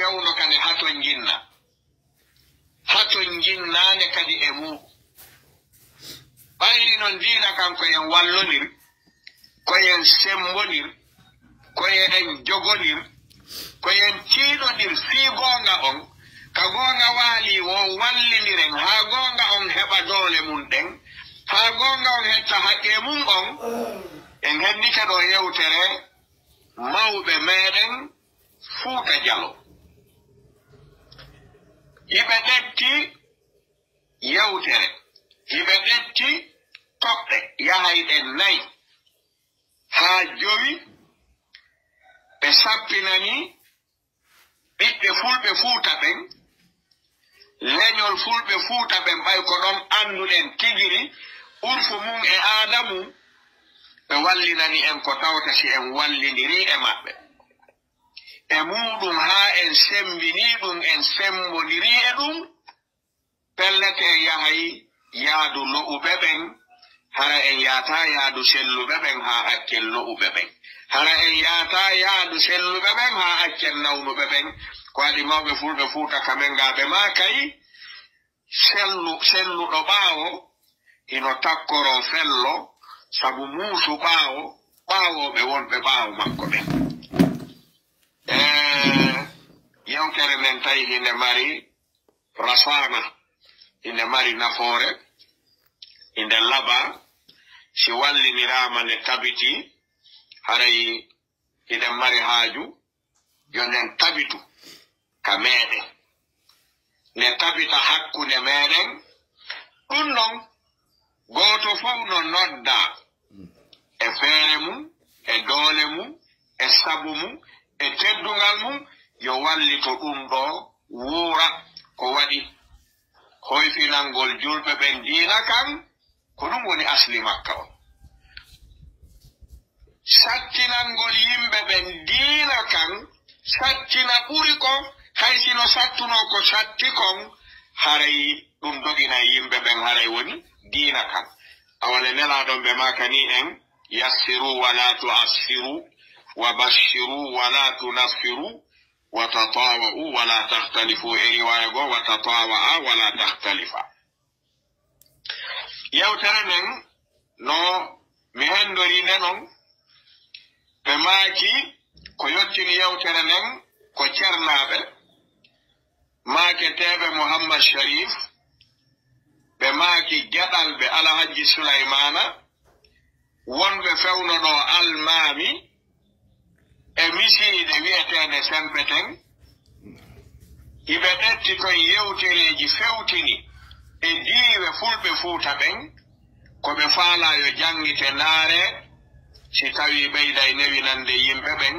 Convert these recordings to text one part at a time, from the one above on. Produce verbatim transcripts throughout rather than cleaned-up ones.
fewndo kadi hato njinna. Hato njinnaande kadi e muɗum. Ɓayri noon diina kan ko en wallondir, ko en sembondir, ko en jogondir, ko en tiiɗondir fii goonga on. Ka goonga waali wo wallindiren haa goonga on heɓa doole mum ɗen, haa goonga on hetta haqqee mum on. En heddike ɗo yewtere mawɓe meɗen Fuuta Jaloo. Hiɓe ƴetti yewtere, hiɓe ƴetti toɓɓe yahayɗe nay haa jowi, ɓe sappinani ɓiɓɓe fulɓe Fuuta ɓen, leñol fulɓe Fuuta ɓen, ɓay ko ɗon annduɗen tigiri urfu mum e aada mum, ɓe wallinani en ko tawta si en wallindirii e maɓɓe. E muuɗum haa en semmbinii ɗum, en semmbondirii e ɗum, pellet en yahay yaadu lo'uɓe ɓen, hara en yaataa yaadu selluɓe ɓen haa accen lo'uɓe ɓen. Hara en yaataa yaadu selluɓe ɓen haa accen nawnuɓe ɓen. Ko waɗi mawɓe fulɓe Fuuta ka men gaa ɓe maa kay, sellu, selluɗo ɓaawo hino takkoroo fello, sabu muusu ɓaawo, ɓaawooɓe wonɓe ɓaawo makko ɓen. Ee, yewtere nden tawi hinde mari rasaana, hinde mari nafoore, hinde laba, si walliniraama nde tabiti, haray hiɗen mari haaju yo nden tabitu ka meɗen. Nde tabita hakkunde meɗen, ɗum non gooto fow no nodda e feere mum, e doole mum, e sabu mum, e teddungal mum, yo wallito ɗum ɗo wuura ko waɗi hoyfinangol julɓe ɓen diina kan, ko ɗum woni asli makka on. Sattinangol yimɓe ɓen diina kan, sattina ɓuri ko, hay sino sattuno ko satti kon, haray ɗum doginay yimɓe ɓen, haray woni diina kan. Awale nelaaɗon ɓe maakani en, yassiru wala tuassiru, wa bashiru wala tunaffiru, wa tatawa'u wala takhtalifu, e riwaya goo, wa tatawa'a wala takhtalifa. Yewtere nden, no mi hendori nde non, ɓe maaki ko yottini yewtere nden ko cernaaɓe, maaketeeɓe Muhammad Sharif, ɓe maaki geɗalɓe Alhajji Sulaymaana, wonɓe fewno ɗo Almaami, e misiide wi'eteende Sempeten, hiɓe ƴetti ton yewtereeji fewtini e diiwe fulɓe Fuuta ɓen, ko ɓe faalaa yo janngite ndaaree, si tawii ɓeyday newinande yimɓe ɓen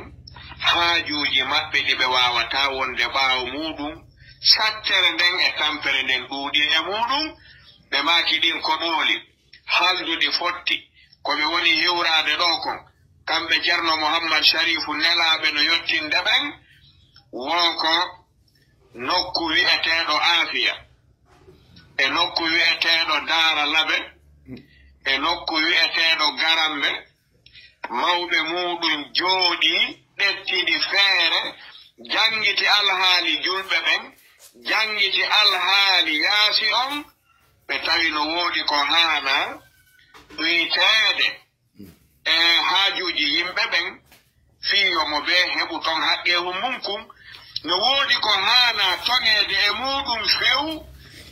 haajuuji maɓɓe ɗi ɓe waawataa wonde ɓaawo muuɗum, sattere nden e tampere nden ɗuuɗi e muuɗum, ɓe maaki ɗin ko ɗooli. Halduɗi fotti ko ɓe woni hiwraade ɗoo kon, kamɓe Ceerno Muhammad Sharifu nelaaɓe no yottinde ɓen, woo ko nokku wi'eteeɗo Aafiya, e nokku wi'eteeɗo Daara Labe, e nokku wi'eteeɗo Garambe, mawɓe muuɗum jooɗii, ɗettidi feere, janngiti alhaali julɓe ɓen, janngiti alhaali yaasi on, ɓe tawi no woodi ko haanaa ɗuyteede e haajuuji yimɓe ɓen, fii yo mo ɓe heɓu ton haqqeehu mun kun. No woodi ko haanaa toŋeede e muuɗum few,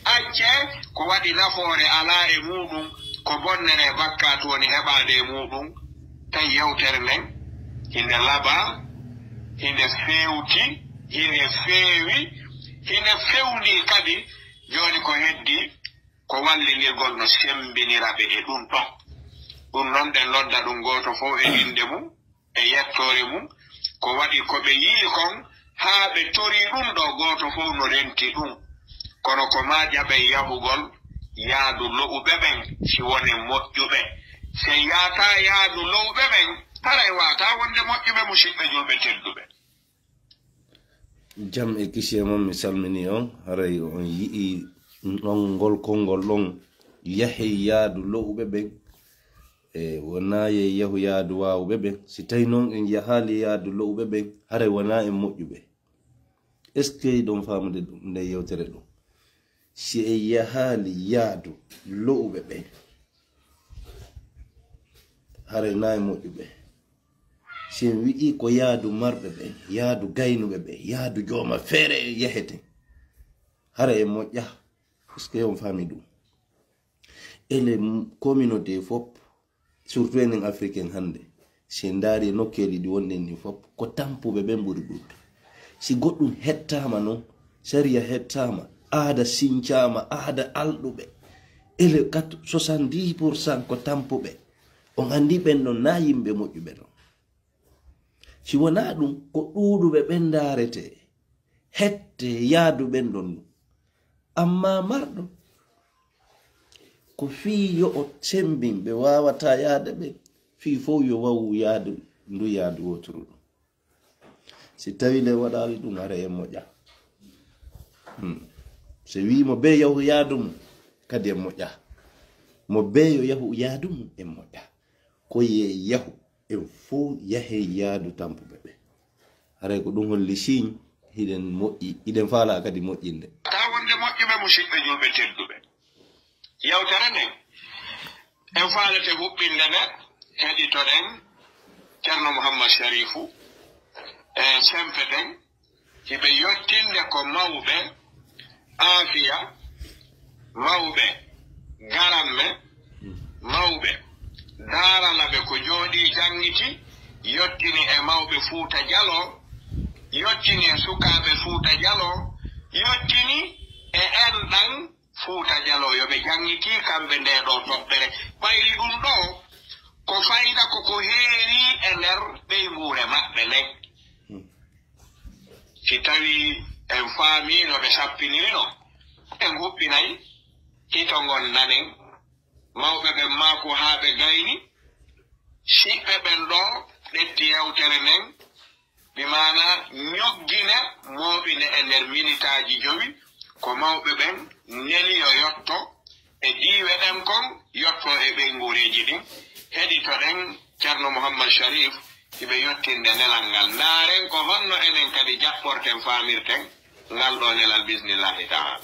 accee ko waɗi nafoore alaa e muuɗum, ko bonnere bakkaatu woni heɓaade e muuɗum. Tawi yewtere nden hinde labaa, hinde feewti, hinde feewi, hinde fewndii kadi. Jooni ko heddii ko wallindirgol no semmbinira ɓe e ɗum ɗon. Ɗum non ɗen nodda ɗum gooto fow e innde mum, e yettoore mum, ko waɗi ko ɓe yi'i kon, haa ɓe torii ɗum ɗo, gooto fow no renti ɗum. Kono ko maa jaɓen yahugol yaadu lo'uɓe ɓen, si wonen moƴƴuɓe. Si en yaataa yaadu lo'uɓe ɓen, haray waataa wonde moƴƴuɓe, musiɓɓe julɓe tedduɓe. Jam e kisiyee mon, mi salminii on. Haray on yi'ii non ngol konngol ɗon, yahee yaadu lo'uɓe ɓen. E wonaa yo yahu yaadu waawuɓe ɓen. Si tawii non en yahaali yaadu lo'uɓe ɓen, haray wonaa en moƴƴuɓe. Est-ce que hiɗon faamude ɗum, nde yewtere ɗum? Si en yahaali yaadu lo'uɓe ɓe, haray na e moƴƴuɓe. Si en wi'i ko yaadu marɓe ɓe, yaadu gaynuɓe ɓe, yaadu jooma feere yahete, haray e moƴƴa. Est-ce que on faami ɗum? Ele m-, communauté fop, surtout enen Africain hannde, si en ndaari e nokkeeli ɗi wonɗen ɗin fop, ko tampuɓe ɓen ɓuri ɗuuɗde. Si goɗɗum hettaama non, sariya hettaama, aada sincaama, aada alɗuɓe, ele kat-, soixante-dix pour cent ko tampuɓe. On anndi ɓen ɗon na yimɓe moƴƴuɓe ɗon. Si wonaa ɗum, ko ɗuuɗuɓe ɓen ndaarete, hette yaadu ɓen ɗon ɗum. Ammaa marɗo, ko fii yo o semmbin ɓe waawataa yaade ɓe, fii fow yo wawu yaadu, ndu yaadu wooturu ɗum. Si tawii le waɗaali ɗum, hara en moƴƴa. Hmm. Si wii mo bee yahu yaadu mum, kadi en moƴƴa. Mo bee yo yahu yaadu mum, en moƴƴa. Ko ye yahu, en fow yahe yaadu tampuɓe ɓe. Haray ko ɗum holli signe hiɗen moƴƴi, hiɗen faalaa kadi moƴƴinde. Taa wonde moƴƴuɓe, musidɓe julɓe tedduɓe. Yewtere nden, en faalete huɓɓinde nde, heɗitoɗen Ceerno Muhammad Sharifu, e sempeten, hiɓe yottinde ko mawɓe Aafiya, mawɓe Garamme, mawɓe Daaralaɓe ko jooɗii janngiti, yottini e mawɓe Fuuta Jaloo, yottini e sukaaɓe Fuuta Jaloo, yottini e enɗan Fuuta Jaloo, yo ɓe janngitii kamɓe ndee ɗoo toɓɓere. Ɓayri ɗum ɗoo, ko fayda ko ko heerii e nder ɓeynguure maɓɓe nden. Si tawii en faamii no ɓe sappiniri non, en huɓɓinay hito ngon nanen. Mawɓe ɓen maaku haa ɓe gayni, siɓɓe ɓen ɗoo ƴetti yewtere nden, bi maana ñoggina mooɓina e nder minitaaji jowi, ko mawɓe ɓen neli yo yotto e diiwe ɗen kon, yotto e ɓeynguureeji ɗin. Heɗitoɗen Ceerno Muhammad Sharif, hiɓe yottinde nelal ngal. Ndaaren ko honno enen kadi jaɓɓorten, faamirten ngal ɗoo nelal, bismillahi ta'ala.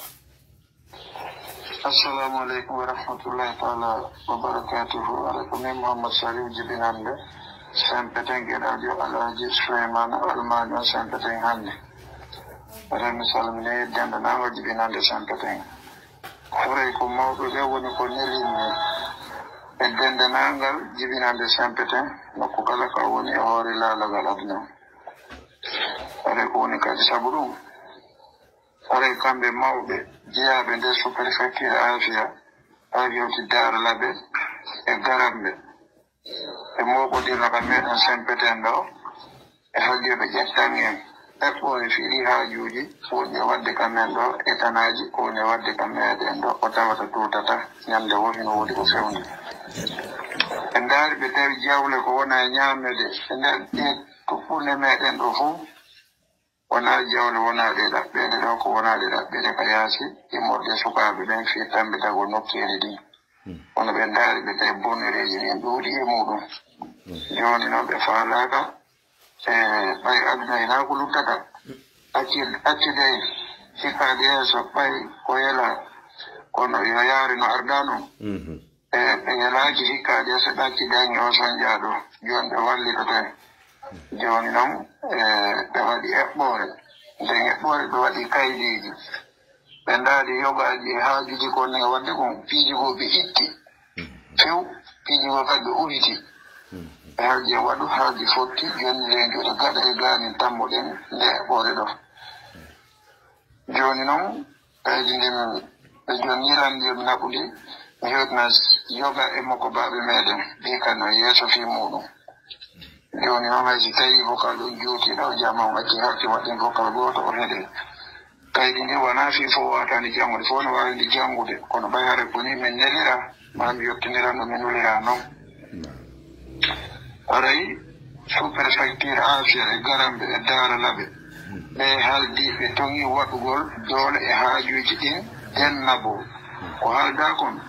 Assalamu aleykum wa rahmatullahi taala wa barakatuhu. Aɗa ko min Mouhammad Saliou jibinande Sempeten, geɗaljo Alhaji Souleymane Almami on Sempeten hannde. Aɗa mi salmini dendanango jibinande Sempeten. Horay ko mawɓe ɓe woni ko nelinmi e dendanangal jibinande Sempeten, nokku kala ka woni e hoore laalagal aduna. Aɗa ko woni kadi sabu ɗum. Haray kamɓe mawɓe jeyaaɓe nder sous-préfecture Afia, haa hewti Daara Labe e Garambe, ɓe mooɓondirno ka meɗen Sempeten ɗo, e haldi yo ɓe ƴettan en eɓɓoore fii ɗii haajuuji woni e waɗde ka men ɗo, e tanaaji ko woni e waɗde ka meɗen ɗo, o tawata tuutata ñande woo hino woodi ko fewndi. Ɓe ndaari, ɓe tawi jawle ko wona e ñaameede e nder ɗee tuppule meɗen ɗo fow. Wonaa jawle, wonaa ɗe ɗaɓɓeede ɗo, ko wonaa ɗe ɗaɓɓeede ka yaasi, immorde e sukaaɓe ɓen fii tammbitagol nokkeeli ɗin. Kono ɓe ndaari, ɓe tawi bonnereeji ɗin ɗuuɗi e muuɗum. Jooni non ɓe faalaaka, e ɓay aduna hinaa ko luttata. Acci-, accude hikkaade yeeso, ɓay ko yelaa, kono yo yaari no ardaa non. E ɓe yelaaki hikkaade, so ɗacci dañi o sonjaaɗo, jooni ɓe wallitoto en. Jooni noon, e ɓe waɗi eɓɓoore. Nden eɓɓoore ɓe waɗi kaydiiji. Ɓe ndaari yogaaji e haajuuji ko ne waɗde kon, piiji goo ɓe itti. Few, piiji goo kadi ɓe uwiti. E haaji e waɗu, haaji fotti, jooni nden jooɗo gaɗa e gaanin tammoɗen nde eɓɓoore ɗo. Jooni noon, kaydi ndin ɓe jonnirandi yo mi naɓu ndi, mi hewtina yoga e makko baaɓe meɗen, ɓe kano yeeso fii muuɗum. Jooni noon, hay si tawii vocal ɗum juutii ɗo, jama on acci hakke waɗen vocal gooto o heɗe. Kaydi ndi wonaa fii fof waataani janngude, fof no waawi ndi janngude, kono ɓay hare ko ni min nelira, maa mi yottinira no mi nulira noon. Haray sous-préfecture Afia e Garambe e Daara Labe, ɓe haaldi ɓe toŋi waɗugol doole e haajuuji ɗin dennabo. Ko haaldaa kon,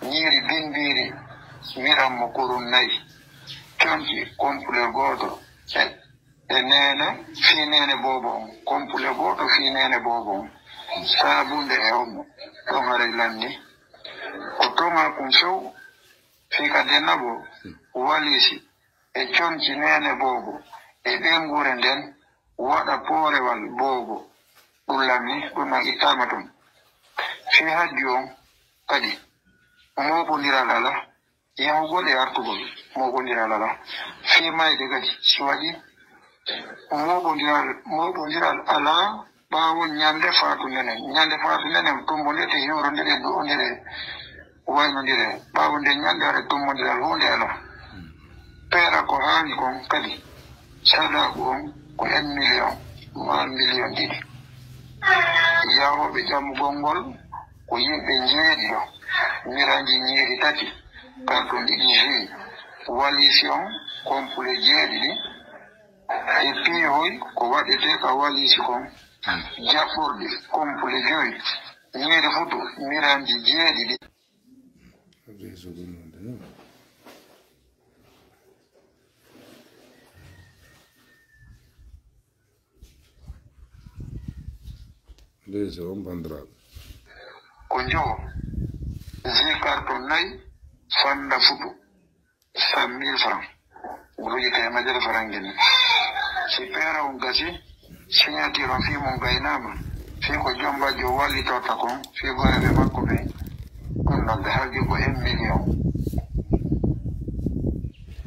ñiiri bimmbiiri, mirammo kurun nayi, conci kompule gooto, e, e neene fii neene boobo on, kompule gooto fii neene boobo on, saabunde e omo, ɗon haray lanni. Ko toŋaa kon few fii ka dennabo, waliisi e conci neene boobo e ɓeynguure nden, waɗa poorewal boobo, ɗun lanni, ɗun non ittaama ton. Fii hajju on kadi, mooɓondiral alaa, yahugol e artugol, mooɓondiral alaa. Fii mayde kadi, si waɗii, mooɓondiral, mooɓondiral alaa ɓaawo ñande faatu nenen. Ñande faatu nenen, tummbondire, hiwrondire, du'ondire, waynondire. Ɓaawo nden ñande, haray tummbondiral huunde alaa. Peera ko haani kon kadi, sadaaku on ko un million maa million ɗiɗi. Yahooɓe ƴamugol ngol ko yimɓe njeeɗiɗo, miranji ñiiri tati, karton ɗiɗi jus, waliisi on, kompule jeeɗiɗi, e piihoy ko waɗetee ka waliisi kon, jaɓɓorɗi, kompule joyi, ñiiri futu, miranji jeeɗiɗi. Réseau goni wonde noon. Réseau on, banndiraaɓe. Ko njowo. Jus karton nayi, fannda futu, cent mille francs. Guluuji teemedere farangini. Si peera on gasi, signature on fii mun gaynaama, fii ko joom bajjo wallitorta kon fii goreeɓe makko ɓen, ɗun non ɓe haldi ko un million.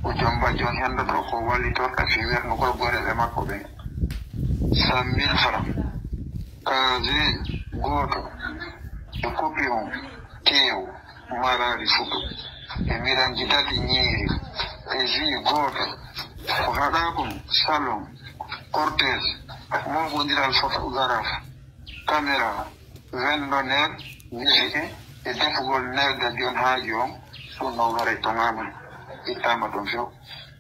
Ko joom bajjo on hendoto ko wallitorta fii wernugol goreeɓe makko ɓen. Cent mille francs. Kaasi gooto e kopi on teew. Maraari futu e miranji tati ñiiri e jus gooto. Ko haɗaa kon, salon, cortège, mooɓondiral, photographe, caméra, vendonneur, musique e defugol nelda jon haaju on, ɗun non haray toŋaama, ittaama ton few.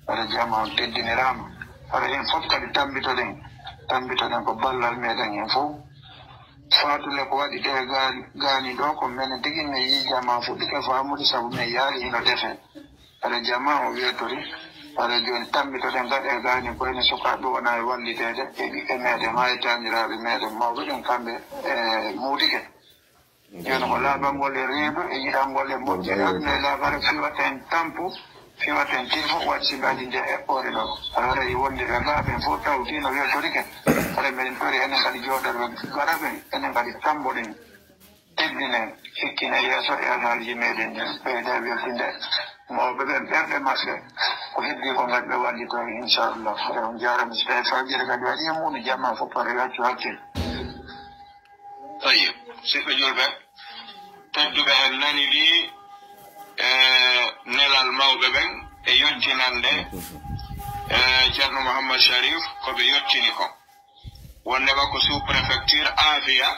Hara jamaa on teddiniraama. Hara en fow kadi tammbitoɗen, tammbitoɗen ko ballal meɗen en fow. Faatule ko waɗi ɗe gaani, gaani ɗoo ko menen tigi men yi'i jamaa fuɗɗike faamude sabu men yaali hino defee. Hara jamaa o weetori, hara jooni tammbitoɗen gaɗe gaani ko enen sukaaɓe wona e walliteede e ɓiɓɓe meɗen haa e taaniraaɓe meɗen mawɓe ɓen kamɓe e muutike. Jooni ko laaɓangol e reedu e yiɗangol e moƴƴere aduna e laakara fiwata en tampu, fiwata en tilfo, waɗi si ɓe adii nde eɓɓoore ɗoo. Haray wonde ɓe gaa ɓen fow tawti no weltorike. Haray meɗen tori enen kadi jooɗorɓe gaɗa ɓen, enen kadi tamboɗen, teddinen, hikkinen yeeso e alhaaliji meɗen ɗin, ɓeyda weltinde mawɓe ɓen ɓerɗe maɓɓe. Ko heddii ko ngati ɓe wallitoo, inchallah. Haray on jaaraama, si tawii fajiri kadi waɗii e muuɗum, jamaa fow pare accu hakkil. Tayyib, siɓɓe julɓe tedduɓe, en nani ɗi e nelal mawɓe ɓen e yottinande e Ceerno Mouhammad Sharif ko ɓe yottini kon. Wonde makko sous-préfecture Afia,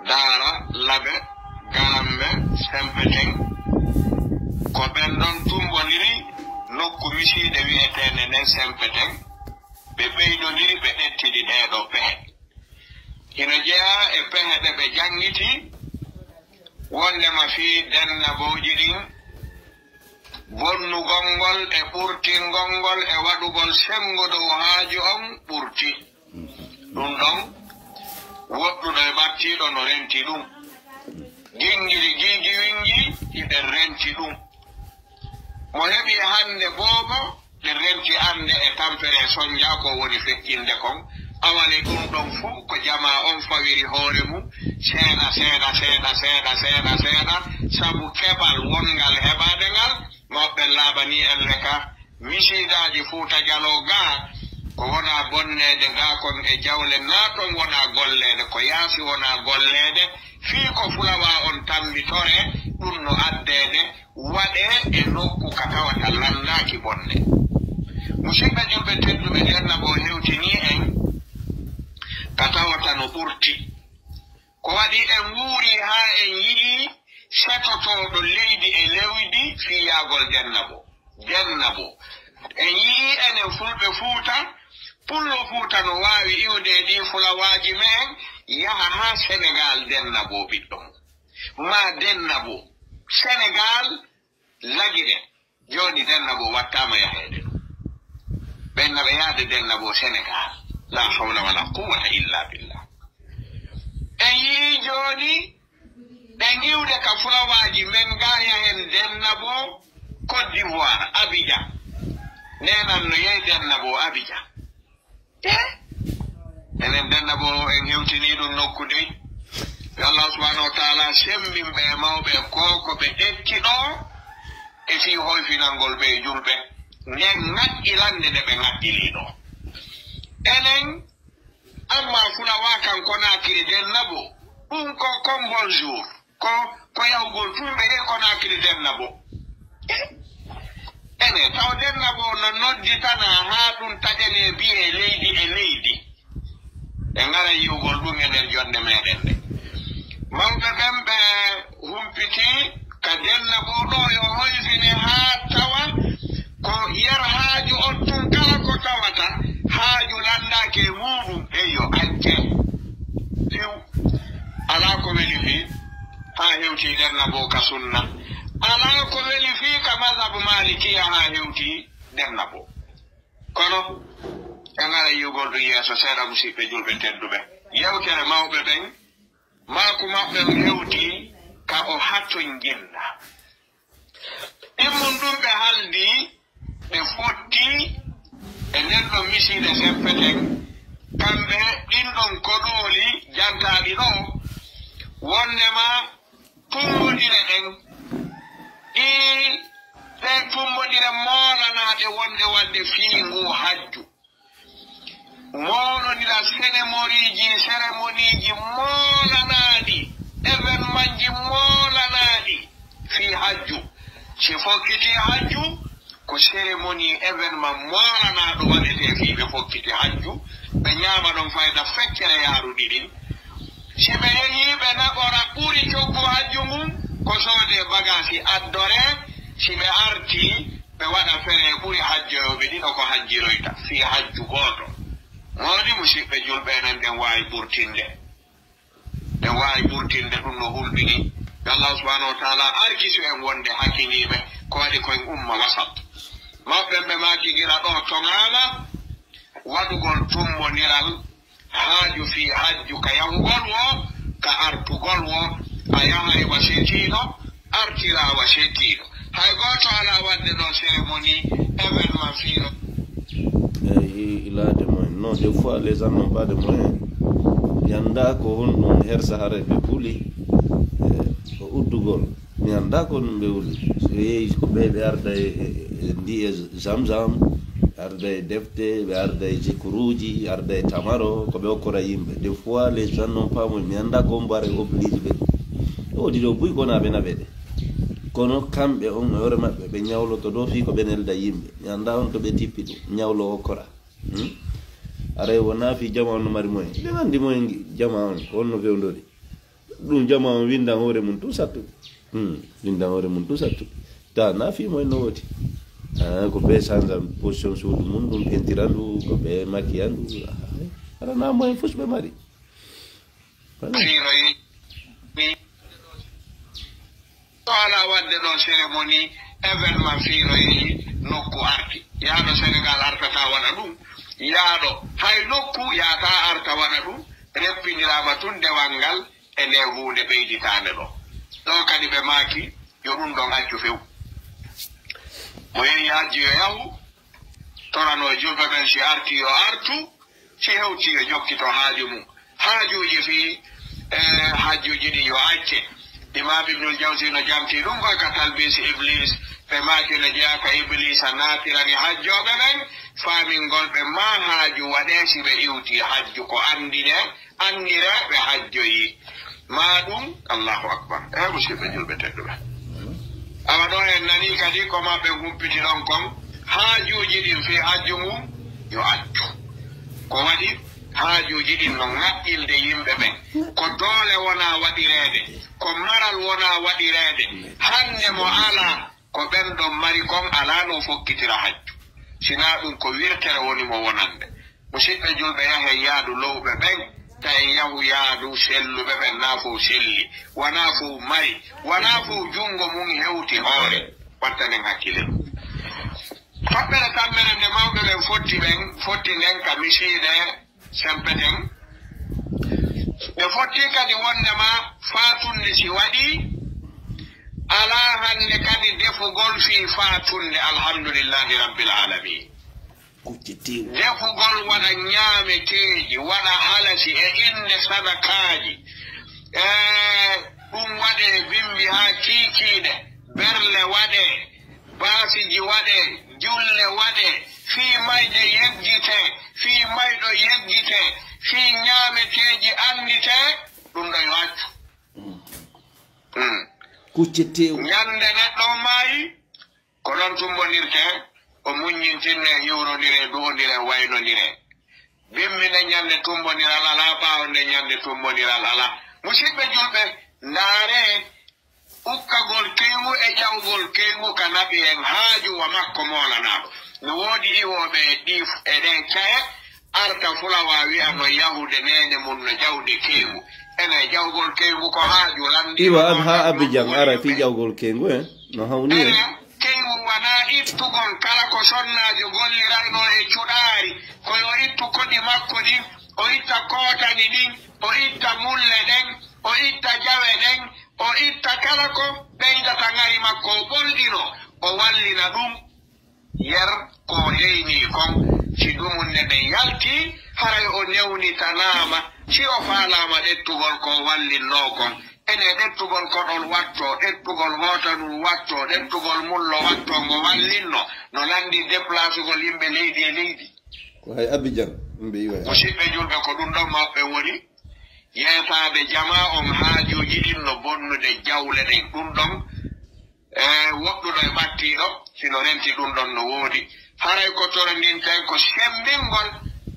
Daara, Labe, Garambe, Sempeten, ko ɓen ɗon tummbondiri nokku misiide wi'eteende nden Sempeten, ɓe ɓeydondiri, ɓe ƴettidi ɗee ɗoo pehe. Hino jeyaa e pehe ɗe ɓe janngiti, wonndema fii dennabooji ɗin, bonnugol ngol e ɓurtingol ngol e waɗugol senngo dow haaju on ɓurti. Ɗun ɗon, woɗɗuɗo e ɓattiiɗo no renti ɗun. Gingiri giigiwingi hiɗen renti ɗun. Mo heɓi hannde boobo, ɗe renti annde e tampere e sonja ko woni feƴƴinde kon. Awale ɗun ɗon fow ko jamaa on fawiri hoore mun, seeɗa, seeɗa, seeɗa, sabu keɓal wonngal heɓaade ngal, mo ɓen laaɓanii elle ka. Misiidaaji Fuuta Jaloo gaa, ko wonaa bonneede gaa kon e jawle, naa ton wonaa golleede, ko yaasi wonaa golleede, fii ko fulawaa on tammbitoree, ɗun no addeede, waɗee e nokku ka tawata lanndaaki bonde. Musiɓɓe julɓe tedduɓe, dennaboo hewtinii en ka tawata no ɓurti. Ko waɗi en wuurii haa en yi'ii setotooɗo leydi e lewdi fii yaagol dennaboo. Dennaboo. En yi'ii enen Fulɓe Fuuta, Pullo Fuuta no waawi iwde e ɗii fulawaaji men, yaha haa Senegaal, dennaboo ɓiɗɗo mum. Maa dennaboo Senegaal lagire. Jooni dennaboo wattaama yaheede ɗon. Ɓen na ɓe yaade Dennabo Senegal. La hawla wala quwwata illa billah. En yii jooni ɓe ngiwde ka fulawaaji men ga yahen Dennabo Côte d'Ivoire, Abidjan. Nenan no yehi Dennabo Abidjan. Eh? Enen Dennabo en hewtini ɗum nokku dey. Yo Allah subhanahu wa taala semmbin ɓe e mawɓe e ko ko ɓe ƴetti ɗo e fii hoyfinangol ɓe e julɓe. Nden ŋaƴƴilande nde ɓe ŋaƴƴili ɗo. Enen, amma fulawa kan Conakry Dennabo, ɗum ko, kon bonjour. Ko, ko yahugol tun ɓe yehi Conakry Dennabo. Ene, taw Dennabo no nodditana haa ɗum taƴanee biyee leydi e leydi. Ɓe ŋara yi'ugol ɗum e nder jonde meɗen nde. Mawɓe ɓen ɓe humpiti ka Dennabo ɗo yo hoyfine haa tawa ko yer haaju on tun kala ko tawata haaju landaaki e muuɗum, eyyo, acce. Few. Alaa ko weli fii haa hewti Dennabo ka sunna. Alaa ko weli fii ka mazhab Malikiya haa hewti Dennabo. Kono, en ara yi'ugol ɗum yeeso seeɗa, musiɓɓe julɓe tedduɓe. Yewtere mawɓe ɓen, maaku maɓɓe on hewti ka o hatto njinna. Ɗimmun ɗum ɓe haldi, ɓe fotti e nden ɗon misiide seppeten, kamɓe ɗin ɗon koɗooli jantaaɗi ɗo, wonnema tummbondire ɗen, ɗi, ɗe tummbondire moolanaaɗe wonde waɗde fii ngu hajju. Moolondiral senemoriiji, seremoniiji moolanaaɗi, evenmanji moolanaaɗi fii hajju. Si fokkiti hajju, ko seremoni, evenman moolanaaɗo waɗetee fii ɓe fokkiti hajju. Ɓe ñaama ɗon fayda feccere yaaruɗi ɗin. Si ɓe yehii ɓe naɓora ɓuri coggu hajju ngun, ko soodee bagaasi addoree, si ɓe artii, ɓe waɗa feree ɓuri hajjoyooɓe ɗiɗo ko hajjiroyta fii hajju gooto. Mawni musiɓɓe julɓe, enen ɗen waawi ɓurtinde. Ɗen waawi ɓurtinde, ɗum no hulɓini. Yo Allahu subhanahu wa taala arkisu en wonde hakkiliiɓe, ko waɗi ko en umma wasat. Maɓɓe ɓe maaki gila ɗo toŋaama waɗugol tummbondiral haaju fii hajju ka yahugol woo, ka artugol woo, a yahay wa setiiɗo, artira wa setiiɗo. Hay gooto alaa waɗde ɗoo cérémonie, événement fii no. Eh, il a des moyens. Non, des fois, les gens n'ont pas de moyens. Mi anndaa ko honɗum hersa hara ɓe kuli, eh, ko uddugol. Mi anndaa ko honɗum ɓe wuli. So yehi ko ɓe, ɓe arda e, e, e ndiye Zamzam, ɓe arda e defte, ɓe arda e zikruuji, arda e tamaro, ko ɓe okkora yimɓe. Des fois, les gens n'ont pas moyen. Mi anndaa ko mbare oblige ɓe. Ɗo wodi ɗo buy ko wona ɓe naɓe ɗe. Kono kamɓe on e hoore maɓɓe, ɓe ñawloto ɗo fii ko ɓe nelda yimɓe. Mi anndaa on to ɓe tippi ɗum. Ñawlo okkora. Hmm? Aray wona fii jama on no mari moyen. Ɓe anndi moyen ngi-, jama on, ko honno fewndori. Ɗum jama on winndan hoore mum tun sattu. Hmm, winndan hoore mum tun sattu. Ta na fii mo en no woti. Ah, ko be sanza position suudu mum, ɗum pentirandu, ko be makiyandu. Ah, ala na mo en fus ɓe mari. Voilà. Fiiroyi. Mi to ala wadde ɗo cérémonie, événement fiiroyi nokku arti. Yaaɗo Sénégal artata waɗa ɗum. Yaaɗo hay nokku yaata arta waɗa ɗum. Reppindirama tun dewal ngal e nde huunde ɓeyditaande ɗo. Ɗo kadi ɓe maaki yo ɗum ɗon accu few. Mo yehi hajji yo yahu, torano e julɓe ɓen, si arti yo artu, si hewti yo jokkito haaju mum. Haajuuji fii, eh, hajjuuji ɗin yo acce. Imam Ibnul Jawzi no jamti ɗum koy ka Talbis Iblis, ɓe maaki no jeyaa ka Iblisa naatirani hajjooɓe ɓen, faamingol ɓe maa haaju waɗee si ɓe iwti hajju ko anndinee, anndiraaɓe hajjoyi ma ɗum. Allahu akbar. E musiɓɓe julɓe tedduɓe, awa ɗo en nanii kadi ko maɓɓe humpiti ɗon kon, haajuuji ɗin fii hajju ngun yo accu. Ko waɗi haajuuji ɗin no ŋaƴƴilde yimɓe ɓen, ko doole wona waɗireede, ko maral wona waɗireede. Hannde mo alaa ko ɓen ɗon mari kon alaa no fokkitira hajju, sinaa ɗum ko wirtere woni mo wonande. Musiɓɓe julɓe, yahen yaadu lowɓe ɓen, ta en yahu yaadu selluɓe ɓen, naa fow selli, wanaa fow mari, wanaa fow junngo mum hewti hoore. Wattanen hakkille ɗum. Toɓɓere tammere nde mawɓe ɓen fotti ɓen, fotti nden ka misiide sempeten. Ɓe fotti kadi wondema faatunde si waɗii, alaa hannde kadi defugol fii faatunde, alhamdulillahi rabbil alamin. Kucce tew. Defugol waɗa ñaameteeji, waɗa halasi e innde sadakaaji. E ɗum waɗee bimbi haa kiikiiɗe, berle waɗee, baasiji waɗee, julle waɗee, fii mayde yeggitee, fii mayɗo yeggitee, fii ñaameteeji annditee, ɗum ɗo yo accu. Mm. Kucce tew. Ñande neɗɗo o maayi, ko ɗon tumbondirtee, o muññintinnee, hiwrondiree, du'ondiree, waynondiree. Bimbi nden ñande tumbondiral alaa, ɓaawo nden ñande tumbondiral alaa. Musiɓɓe julɓe, ndaaree ukkagol keyngu e ƴawgol keyngu ka naɓi en haaju wa makko moolanaaɗo. No woodi iwooɓe e ɗii, e ɗee ca'e, arta fulawa wi'a no yahude neene mun no jawde keyngu. Ene jawgol keyngu ko haaju lanndi. Iwa an haa Abijan ara fii jawgol keyngu, eh? No hawni, eh? Ene, keyngu wanaa ittugol kala ko sonnaajo golliraynoo e cuɗaari, ko yo ittu koɗi makko ɗin, o itta kootani ɗin, o itta mulle ɗen, o itta jawe ɗen, o itta kala ko ɓeydata ŋari makko, o ɓolɗinoo, o wallina ɗum. Yer ko o heynii kon, si dumunne nden yaltii, haray o newnitanaama, si o faalaama ɗettugol ko o wallinnoo kon. Ene ɗettugol koɗol wattoo, ɗettugol hootanun wattoo, ɗettugol mullo wattoo ngo wallinnoo, no lanndi deplasugol yimɓe leydi e leydi. Ko hay Abijan, yimɓe iwa e Musiɓɓe julɓe, ko ɗum ɗon mawɓe woni, yeesaade jamaa on haajuuji ɗin no bonnude jawle ɗen. Ɗum ɗon, e woɗɗuɗo e ɓattiiɗo, si no renti ɗum ɗon no woodi. Haray ko torondinten ko semmbingol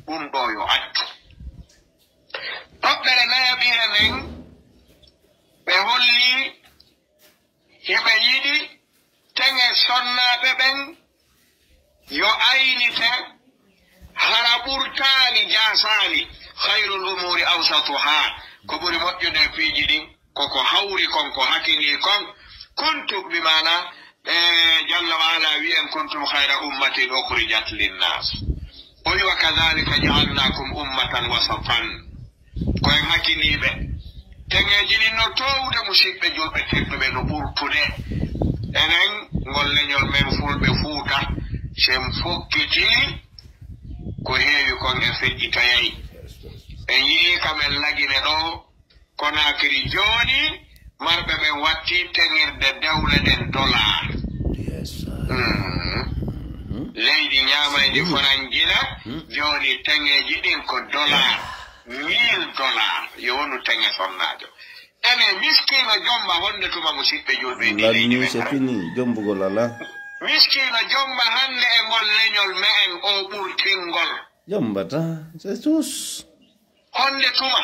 ɗum ɗoo yo accu. Toɓɓere nayaɓire nden, ɓe holli hiɓe yiɗi teŋe sonnaaɓe ɓen yo aynite, hara ɓurtaali jaasaali. Khayrul umuuri awsatuhaa, ko ɓuri moƴƴude e piiji ɗin, ko ko hawri kon, ko hakinii kon. Kuntum, bi maana, e, jalla wa ala wi'en, kuntum khayra ummatin ukhrijat linnas. O wi, wa kadhalika ja'alnakum ummatan wasatan. Ko en hakiniiɓe. Teŋeeji ɗin no toowude, musiɓɓe julɓe tedduɓe, no ɓurtude. Enen, ngol leñol men fulɓe Fuuta, si en fokkitii, ko heewi kon en feƴƴitoyay. En yi'ii ka men lagine ɗoo, Konaakiri jooni, marɓe ɓen watti teŋirde dewle ɗen dollar. Yes, sir. Mhm. Mhm. Leydi ñaamayndi Mhm. Foranjina, Mhm. jooni teŋeeji ɗin ko dollar, mille dollar. Yo wonu teŋe sonnaajo. Ene miskiino jomba honde tuma, musiɓɓe julɓe, ndi leydi Lanni men c'est hara. Fini, jombugol alaa. Miskiino jomba hannde e ngol leñol me'en o ɓurtingol. Jombata, c'est tous. Honde tuma?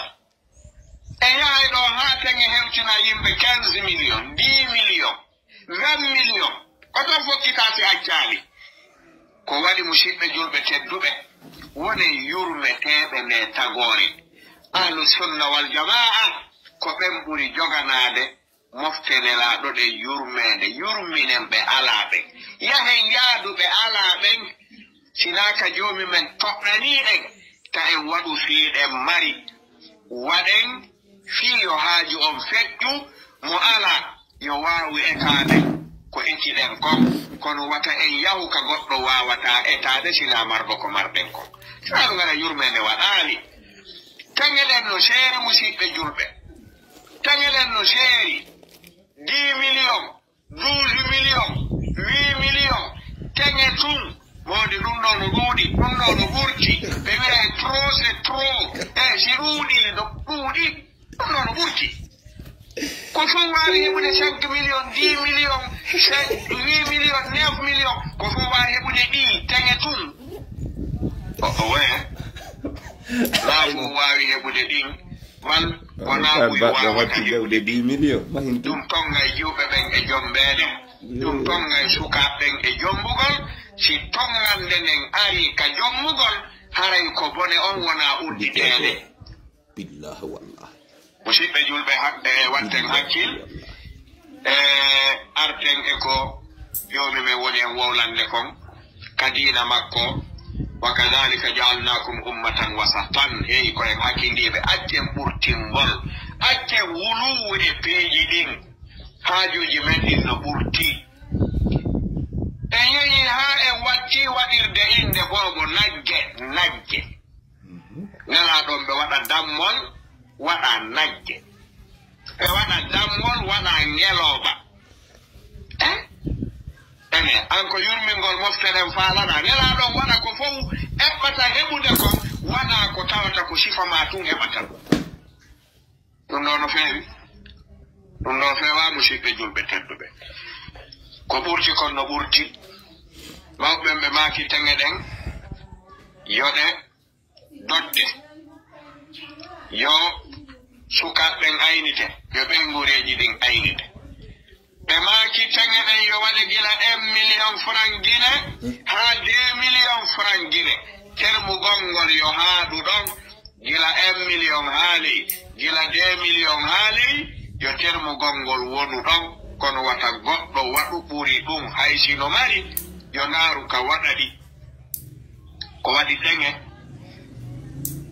E yahay ɗo haa teŋe hewtina yimɓe quinze millions, dix millions, vingt millions. Ko to fokkitaa si accaali. Ko waɗi, musiɓɓe julɓe tedduɓe, wonen yurmeteeɓe nde tagoore. Ahlu sunna wal jamaa, ko ɓen ɓuri joganaade mofte Nelaaɗo ɗen yurmeende. Yurminen ɓe alaa ɓen. Yahen yaadu ɓe alaa ɓen. Sinaa ka Joomi men toɗɗanii ɗen, ta en waɗu fii ɗen mari. Waɗen fii yo haaju on feƴƴu, mo alaa yo waawu etaade ko etiɗen kon, kono wata en yahu ka goɗɗo waawataa etaade sinaa marɗo ko marɗen kon. Sinaa ɗum, hara yurmeende waɗaali. Teŋe ɗen no seeri, musiɓɓe julɓe. Teŋe ɗen no seeri. Dix millions, douze millions, huit millions, teŋe tun. Moodi ɗum ɗo no ɗuuɗi, ɗum ɗo no ɓurti. Ɓe wi'a e trop, c'est trop. E si ɗuuɗi, no ɗuuɗi. Ɗum ɗo no ɓurti. Ko fof waawi heɓude cinq millions, dix millions, cinq, huit millions, neuf millions. Ko fof waawi heɓude ɗi, teŋe tun. O, o, we. Laamu waawi heɓude ɗin. Wal, wonaa ɓuri waawata heɓude ɗi. Million, mahintu. Ɗum tonnga e jiwɓe ɓen e jombeede. Ɗum tonnga e sukaaɓe ɓen e jombugol. Si tonngande nden arii ka jombugol, haray ko bone on wonaa udditeede. Billahi wallahi. Musiɓɓe julɓe, ha-, e watten hakkil. E arten e ko Joomi men woni en wowlande kon. diina makko. Wa kadhalika ja'alnakum ummatan wasatan. Hey, ko en hakindiiɓe, accen ɓurtingol, accen wuluwu e piiji ɗin. Haajuuji men ɗin no ɓurti. En yehi haa en watti waɗirde innde boobo nagge, nagge. Nelaaɗo on ɓe waɗa dammol, waɗa nagge. Ɓe waɗa dammol, waɗa ngelooba. Eh? Ene, an ko yurmingol mofte ɗen faalaɗaa. Nelaaɗo on waɗa ko fow eɓɓata heɓude kon, waɗa ko tawata ko sifa maa tun heɓata ɗum. Ɗum ɗoo no feewi. Ɗum ɗoo feewaa, musidɓe julɓe tedduɓe. Ko ɓurti kon no ɓurti. Mawɓe ɓen ɓe maaki teŋe ɗen, yo ɗe dodde. Yo sukaaɓe ɓen aynite, yo ɓeynguureeji ɗin aynite. Ɓe maaki teŋe ɗen yo waɗe gila un million franc Gine haa deux million franc Gine. Termugol ngol yo haɗu ɗon, gila un million haa ley, gila deux million haa ley, yo termugol ngol wonu ɗon. Kono wata goɗɗo waɗu ɓuri ɗum, hay si no mari, yo ndaaru ka waɗa ɗi. Ko waɗi teŋe,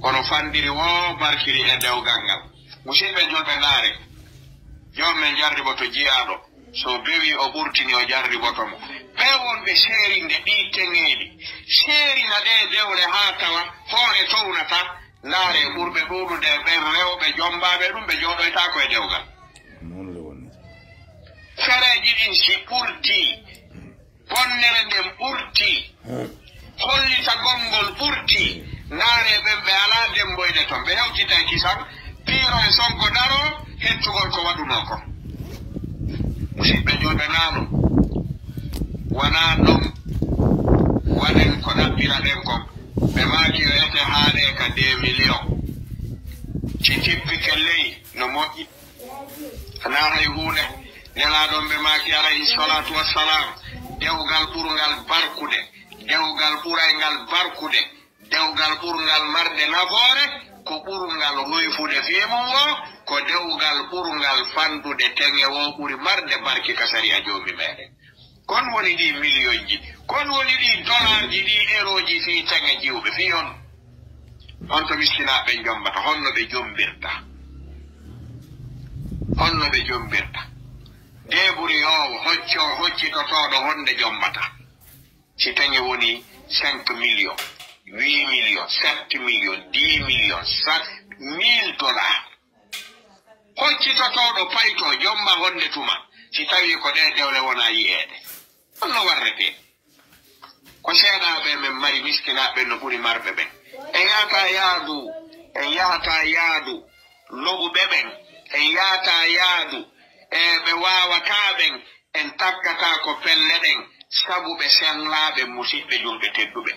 kono fandiri woo barkiri e dewgal ngal. Musidɓe julɓe, ndaare, joom men jarriboto jiyaaɗo, so bewii o ɓurtini, o jarriboto mo. Ɓee wonɓe seerinde ɗii teŋeeji, seerina ɗee dewle haa tawa hoore townataa, ndaare, ɓurɓe ɗuuɗude e ɓen rewɓe jommbaaɓe ɗum, ɓe jooɗoytaako e dewgal. Noon le woni. Fereeji ɗin si ɓurtii, bonnere nden ɓurtii, hollitagol ngol ɓurtii, ndaaree ɓen ɓe alaa demmboyde ton, ɓe hewtita e kisan, Piiro e Sonko daroo, hettugol ko waɗunoo kon. Musidɓe julɓe, naa non, wanaa non waɗen ko ɗaɓɓiraɗen kon. Ɓe maaki yo ete haaɗee ka deux millions. Si tippike ley, no moƴƴi. Anaa hay huunde. Nelaaɗo on ɓe maaki, alayhi salaatu wassalaam, dewgal ɓurngal barkude, dewgal ɓurayngal barkude, dewgal ɓurngal marde nafoore, ko ɓurngal hoyfude fii mum woo, ko dewgal ɓurngal fanɗude teŋe woo ɓuri marde barki ka sariya Joomi meeɗen. Kon woni ɗii miliyonji, kon woni ɗii dolaarji, ɗii erooji fii teŋe jiwɓe, fii on. On to miskinaaɓe ɓen jommbata, honno ɓe jommbirta? Honno ɓe jommbirta? Deeburiyoowo, hocco-, hoccitotooɗo, honde jommbata? Si teŋe woni cinq millions, huit millions, sept millions, dix millions, cent mille dollars. Hoccitotooɗo payto, jommba honde tuma, si tawii ko ɗee dewle wonaa yi'eede? Honno warretee? Ko seeɗaaɓe men mari, miskinaaɓe no ɓuri marɓe ɓen. En yahataa yaadu, en yahataa yaadu lo'uɓe ɓen, en yahataa yaadu e ɓe waawataa ɓen, en takkataa ko pelle ɗen, sabu ɓe sellaaɓe, musidɓe julɓe tedduɓe.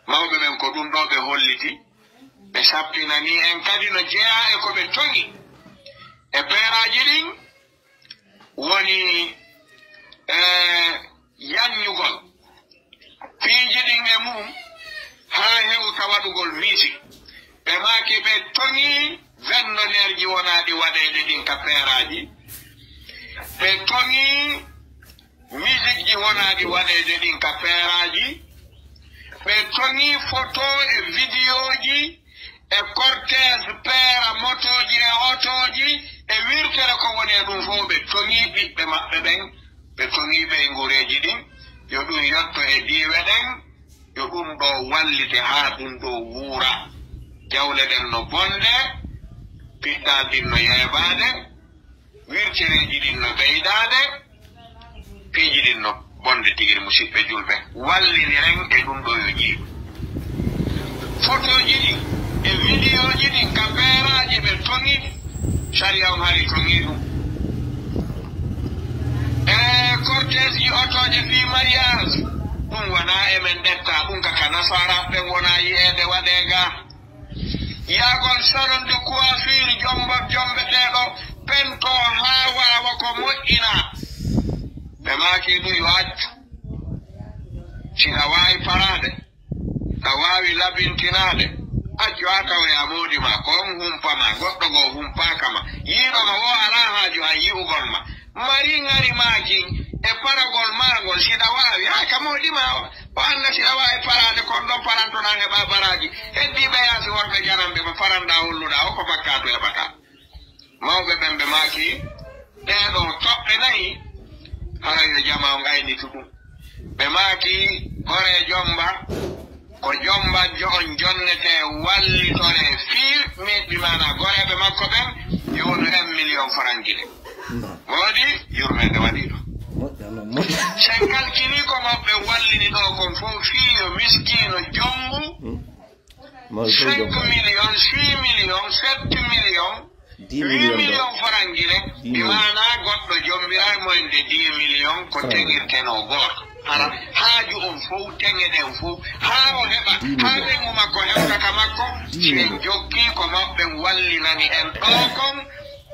Mawɓe ɓen ko ɗum ɗoo ɓe holliti, ɓe sappinanii en kadi no jeyaa e ko ɓe toŋi e peeraaji ɗin, woni, e, yanñugol piiji ɗin e mum haa hewta waɗugol musique. Ɓe maaki ɓe toŋii vendoneerji wonaaɗi waɗeede ɗin ka peeraaji. Ɓe toŋii misikji wonaaɗi waɗeede ɗin ka peeraaji. Ɓe toŋii foto e vidiyooji e cortège peera motooji e otooji e wirtere ko woni e ɗum fof. Ɓe toŋii ɓiɓɓe maɓɓe ɓen, ɓe toŋii ɓeynguureeji ɗin, yo ɗum yotto e diiwe ɗen, yo ɗum ɗoo wallite haa ɗum ɗoo wuura. Jawle ɗen no bonde, pittaali ɗin no yeebaade, wirtereeji ɗin no ɓeydaade, piiji ɗin no bonde tigi, musidɓe julɓe. Walliniren e ɗum ɗoo yo jiiɓu. Fotooji ɗin e vidiyooji ɗin ka peeraaji ɓe toŋi, sariya on hari toŋi ɗum. E cortège ji otooje fii mariage, ɗum wonaa e men ɗetta, ɗum ka, ka nasaaraaɓe ɓen wonaa yi'eede waɗee ga. Yahgol salon de coiffure, jombo-, jombeteeɗo pento haa waawa ko moƴƴinaa. Ɓe maaki ɗum yo accu. Si na waawi paraade, na waawi labintinaade, accu haa tawoya moodi ma, ko on humpa ma, goɗɗo goo humpaaka ma. Yiiɗo ma woo alaa haaju hay yi'ugol ma. Mari ŋari maaki, E paragol maa ngol, si ɗa waawi, haa ka moodi ma o, o annda si ɗa waawi paraade kon ɗon parantoɗaa heɓa baraaji. Heddiiɓe yaasi worɓe jananɓe mo paranɗaa holluɗaa o ko bakkaatu heɓataa. Mawɓe ɓen ɓe maaki, ɗee ɗoo toɓɓe nayi, hara yo jamaa on aynitu ɗum. Ɓe maaki, goree jomba, ko jomba jo on jonnetee, wallitoree fii, mi, bi maanaa goreeɓe makko ɓen, yo wonu un million franc gine. Moodi, yurmeende waɗii ɗo. Moƴƴa non, moƴƴa. Si en kalkilii ko maɓɓe wallini ɗoo kon fow fii yo miskiino jombu, cinq millions, six millions, sept millions, huit millions franc gine, bi maanaa goɗɗo jombiraay mo en de dix millions ko teŋirtenoo gooto. Hara haaju on fow, teŋe ɗen fow, haa o heɓa, haa ɓeyngu makko hewta ka makko, si en jokkii ko maɓɓe wallinani en ɗoo kon,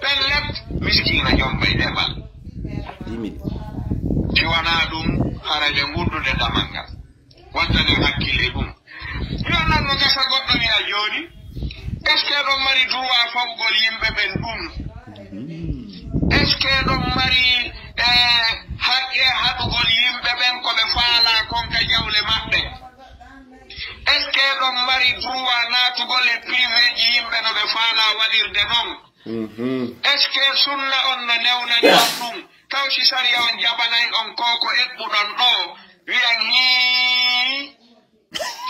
pellet, miskiina jombay ɗee bal. Si wanaa ɗum, hara nde nguddude damal ngal. Wattanen hakkille ɗum. Yo nan no gasa goɗɗo wi'a jooni, est-ce que eɗon mari droit fawugol yimɓe ɓen ɗum? Est-ce que eɗon mari, eh, haqqe haɗugol yimɓe ɓen ko ɓe faalaa kon ka jawle maɓɓe? Est-ce que eɗon mari droit naatugol e privéji yimɓe no ɓe faalaa waɗirde non? Est-ce que sunna on no newnani on ɗum? Taw si sariya on jaɓanay on ko ko eɓɓuɗon ɗoo, wi'an hii,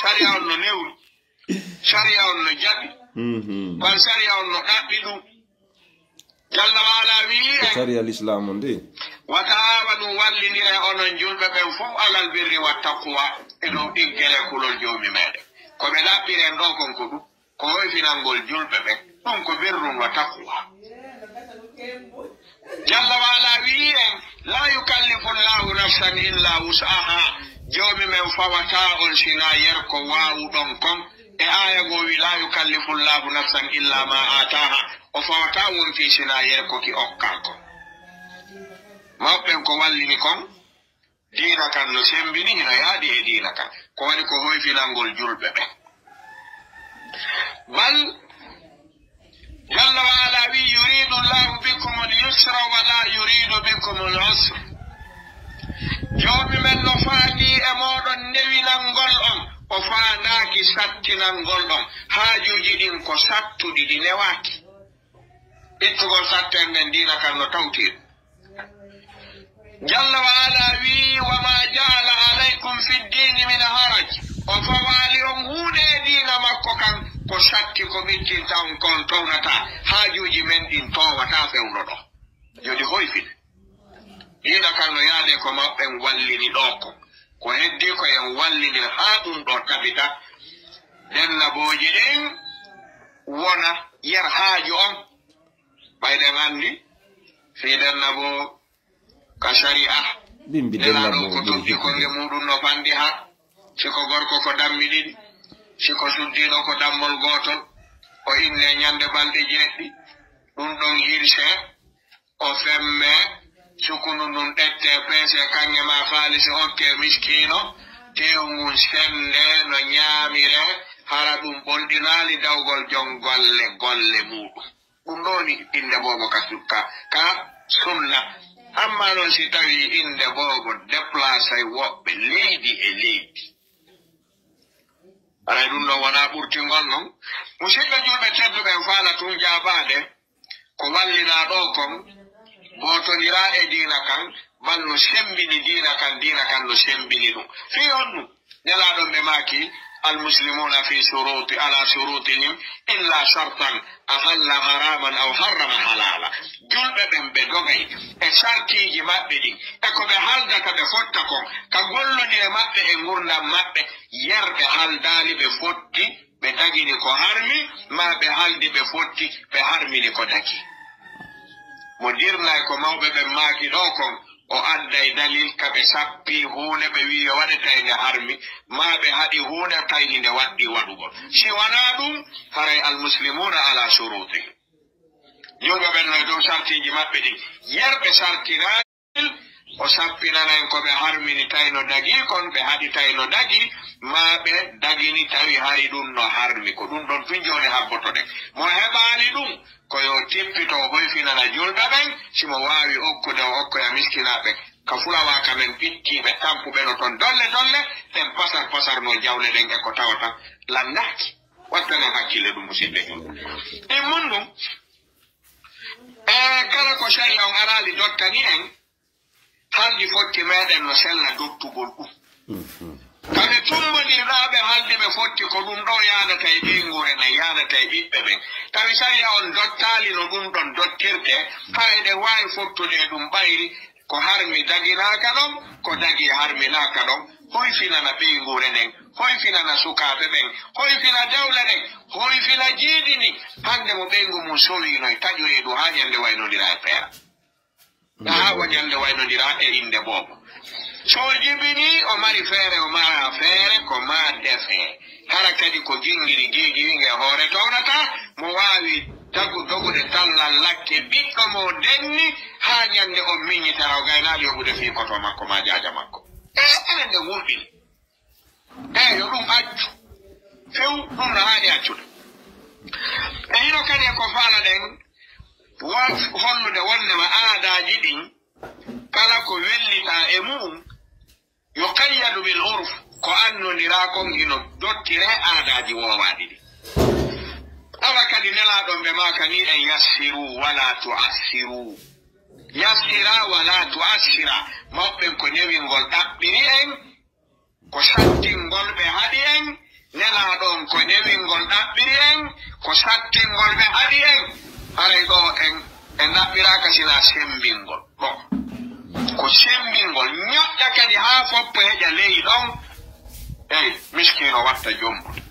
sariya on no newni, sariya on no jaɓi, walla sariya on no ɗaɓɓi ɗum. Jalla wa ala wi'i en, sariya l'islam on de. Wa ta'awanu, wallindire onon julɓe ɓen fow, alal birri wa taqwa, e dow ɗiggere kulol Joomi meɗen. Ko ɓe ɗaɓɓiren ɗoo kon ko ɗum. Ko hoyfinangol julɓe ɓen. Ɗum ko birrun wa taqwa. Jalla wa ala wi'i en, la yukallifu Allahu nafsan illa wus'aha. Joomi men fawataa on sinaa yer ko waawuɗon kon. E aaya goo wi'i, la yukallifu Allahu nafsan illa ma ataha. O fawataa wontii sinaa yer ko ki okkaa kon. Mawɓe ɓen ko wallini kon. Diina kan no semmbini, hino yaadi e diina kan. Ko waɗi ko hoyfinangol julɓe ɓen. Bal, Jalla wa ala wi'i, yuridu Allahu bikumul yusra wa la yuridu bikumul usra. Joomi men no faandii e mooɗon newinangol on, o faandaaki sattinangol on. Haajuuji ɗin ko sattuɗi, ɗi newaaki. Ittugol satten nden diina kan no tawti ɗum. Jalla wa ala wi'i, wa ma ja'ala alaykum fi ddini min haraj. O fawaali on huunde e diina makko kan, ko satti ko ɓittinta on kon townata, haajuuji men ɗin towata fewndo ɗo. Joni hoyfin. Diina kan no yaade ko maɓɓen wallini ɗo ko. Ko heddi ko en wallinir haa ɗum ɗo tabita. Dennabooji ɗin wona yer haaju on. Ɓayɗen anndi, fii dennaboo ka sari'a, nelaaɗo ko toppi konge muuɗum no fanɗi haa, si ko gorko ko dammi ɗiɗi, si ko suddiiɗo ko dammol gootol, o innee ñannde balɗe jeeɗiɗi, ɗum ɗon hirsee, o femmee, sukundu ndun ƴettee, peesee kaŋŋe maa faalisi okkee miskiino, teewu ngun senndee no ñaamiree, hara ɗum ɓolɗinaali dawgol jon golle, golle muuɗum. Ɗum ɗoo woni innde boobo ka su-, ka, ka sunna. Ammaa non si tawii innde boobo deplaasay woɓɓe leydi e leydi, haray ɗum ɗon wonaa ɓurtingol non. Musidɓe julɓe tedduɓe, en faala tun jaabaade ko wallinaa ɗoo kon, bootondiraa e diina kan, bal no semmbini diina kan, diina kan no semmbini ɗum. Fii honɗum? Nelaaɗo ɓe maaki, almuslimuna fi shuruti, ala shurutihim illa shartan ahalla haraman aw harrama halala. Julɓe ɓen ɓe dogay e sartiiji maɓɓe ɗin, e ko ɓe haaldata ɓe fotta kon, ka gollondire maɓɓe e ngurndan maɓɓe, yer ɓe haaldaali ɓe fotti, ɓe dagini ko harmi, maa ɓe haaldi ɓe fotti, ɓe harmini ko dagi. Mo dirnay ko mawɓe ɓen maaki ɗoo kon, o adday dalil ka ɓe sappii huunde, ɓe wi'i yo waɗe tawi nde harmi, maa ɓe haɗi huunde tawi nde waɗɗii waɗugol. Si wanaa ɗum, haray almuslimuna ala shurutihim. Julɓe ɓen no e dow sartiiji maɓɓe ɗin. Yer ɓe sartinaali, o sappinana en ko ɓe harmini tawi no dagii kon, ɓe haɗi tawi no dagii, maa ɓe dagini tawi hari ɗum no harmi. Ko ɗum ɗon tun jooni habbotoɗen. Mo heɓaali ɗum, ko yo tippito o hoyfinana julɓe ɓen, si mo waawi okkude o okkoya miskinaaɓe. Ka fulawa ka men ɓitti ɓe tampu ɓe no ton dolle dolle, ɓen pasar pasarno jawle ɗen e ko tawata lannaaki. Wattanen hakkille ɗum, musidɓe julɓe. Ɗin mun ɗum, e kala ko sariya on araali dottani en, haldi fotti meɗen no sella dottugol ɗum. Ka ɓe tummbondirɗaa ɓe haldi ɓe fotti ko ɗum ɗoo yaadata e ɓeynguure nden, yaadata e ɓiɓɓe ɓen. Tawi sariya on dottaali no ɗum ɗon dottirte, hara eɗen waawi fottude e ɗum ɓayri ko harmi daginaaka ɗon, ko dagi harminaaka ɗon, hoy finana ɓeynguure nden, hoy finana sukaaɓe ɓen, hoy fina dawla nden, hoy fina jiidi ndin. Hannde mo ɓeyngu mum sowiino e taƴu reedu haa ñannde waynondira e peera. Haa o ñannde waynondira e innde boobo. So o jibinii, o mari feere, o mara feere, ko maa defee. Hara kadi ko jinngiri giigiwinge hoore townata, mo waawi dagu dogude tallal lakke ɓiɗɗo mo denni, haa ñannde on miññitara o gaynaali yoɓude fii koto makko maa jaaja makko. E enen nde wurɓini. Eey, yo ɗum accu. Few, ɗum no haani accude. E hino kadi e ko faalaɗen, wa hollude wonnema aadaaji ɗin, kala ko wellitaa e mu'un, yuqayyadu bil urf, ko annondiraa kon hino dottire aadaaji woowaaɗi ɗin. Awa kadi nelaaɗo ɓe maaka ni en yassiru wala tu'assiru. Yassira wala tu'assira. Mawɓe ɓen ko newingol ɗaɓɓiri en, ko sattingol ɓe haɗi en, nelaaɗo on ko newingol ɗaɓɓiri en, ko sattingol ɓe haɗi en. Haray ɗoo en, en ɗaɓɓiraaka sinaa semmbingol. Ɗoo ko semmbingol, ñoƴƴa kadi haa foppo heƴa ley ɗon. Eey, miskiino watta jombude.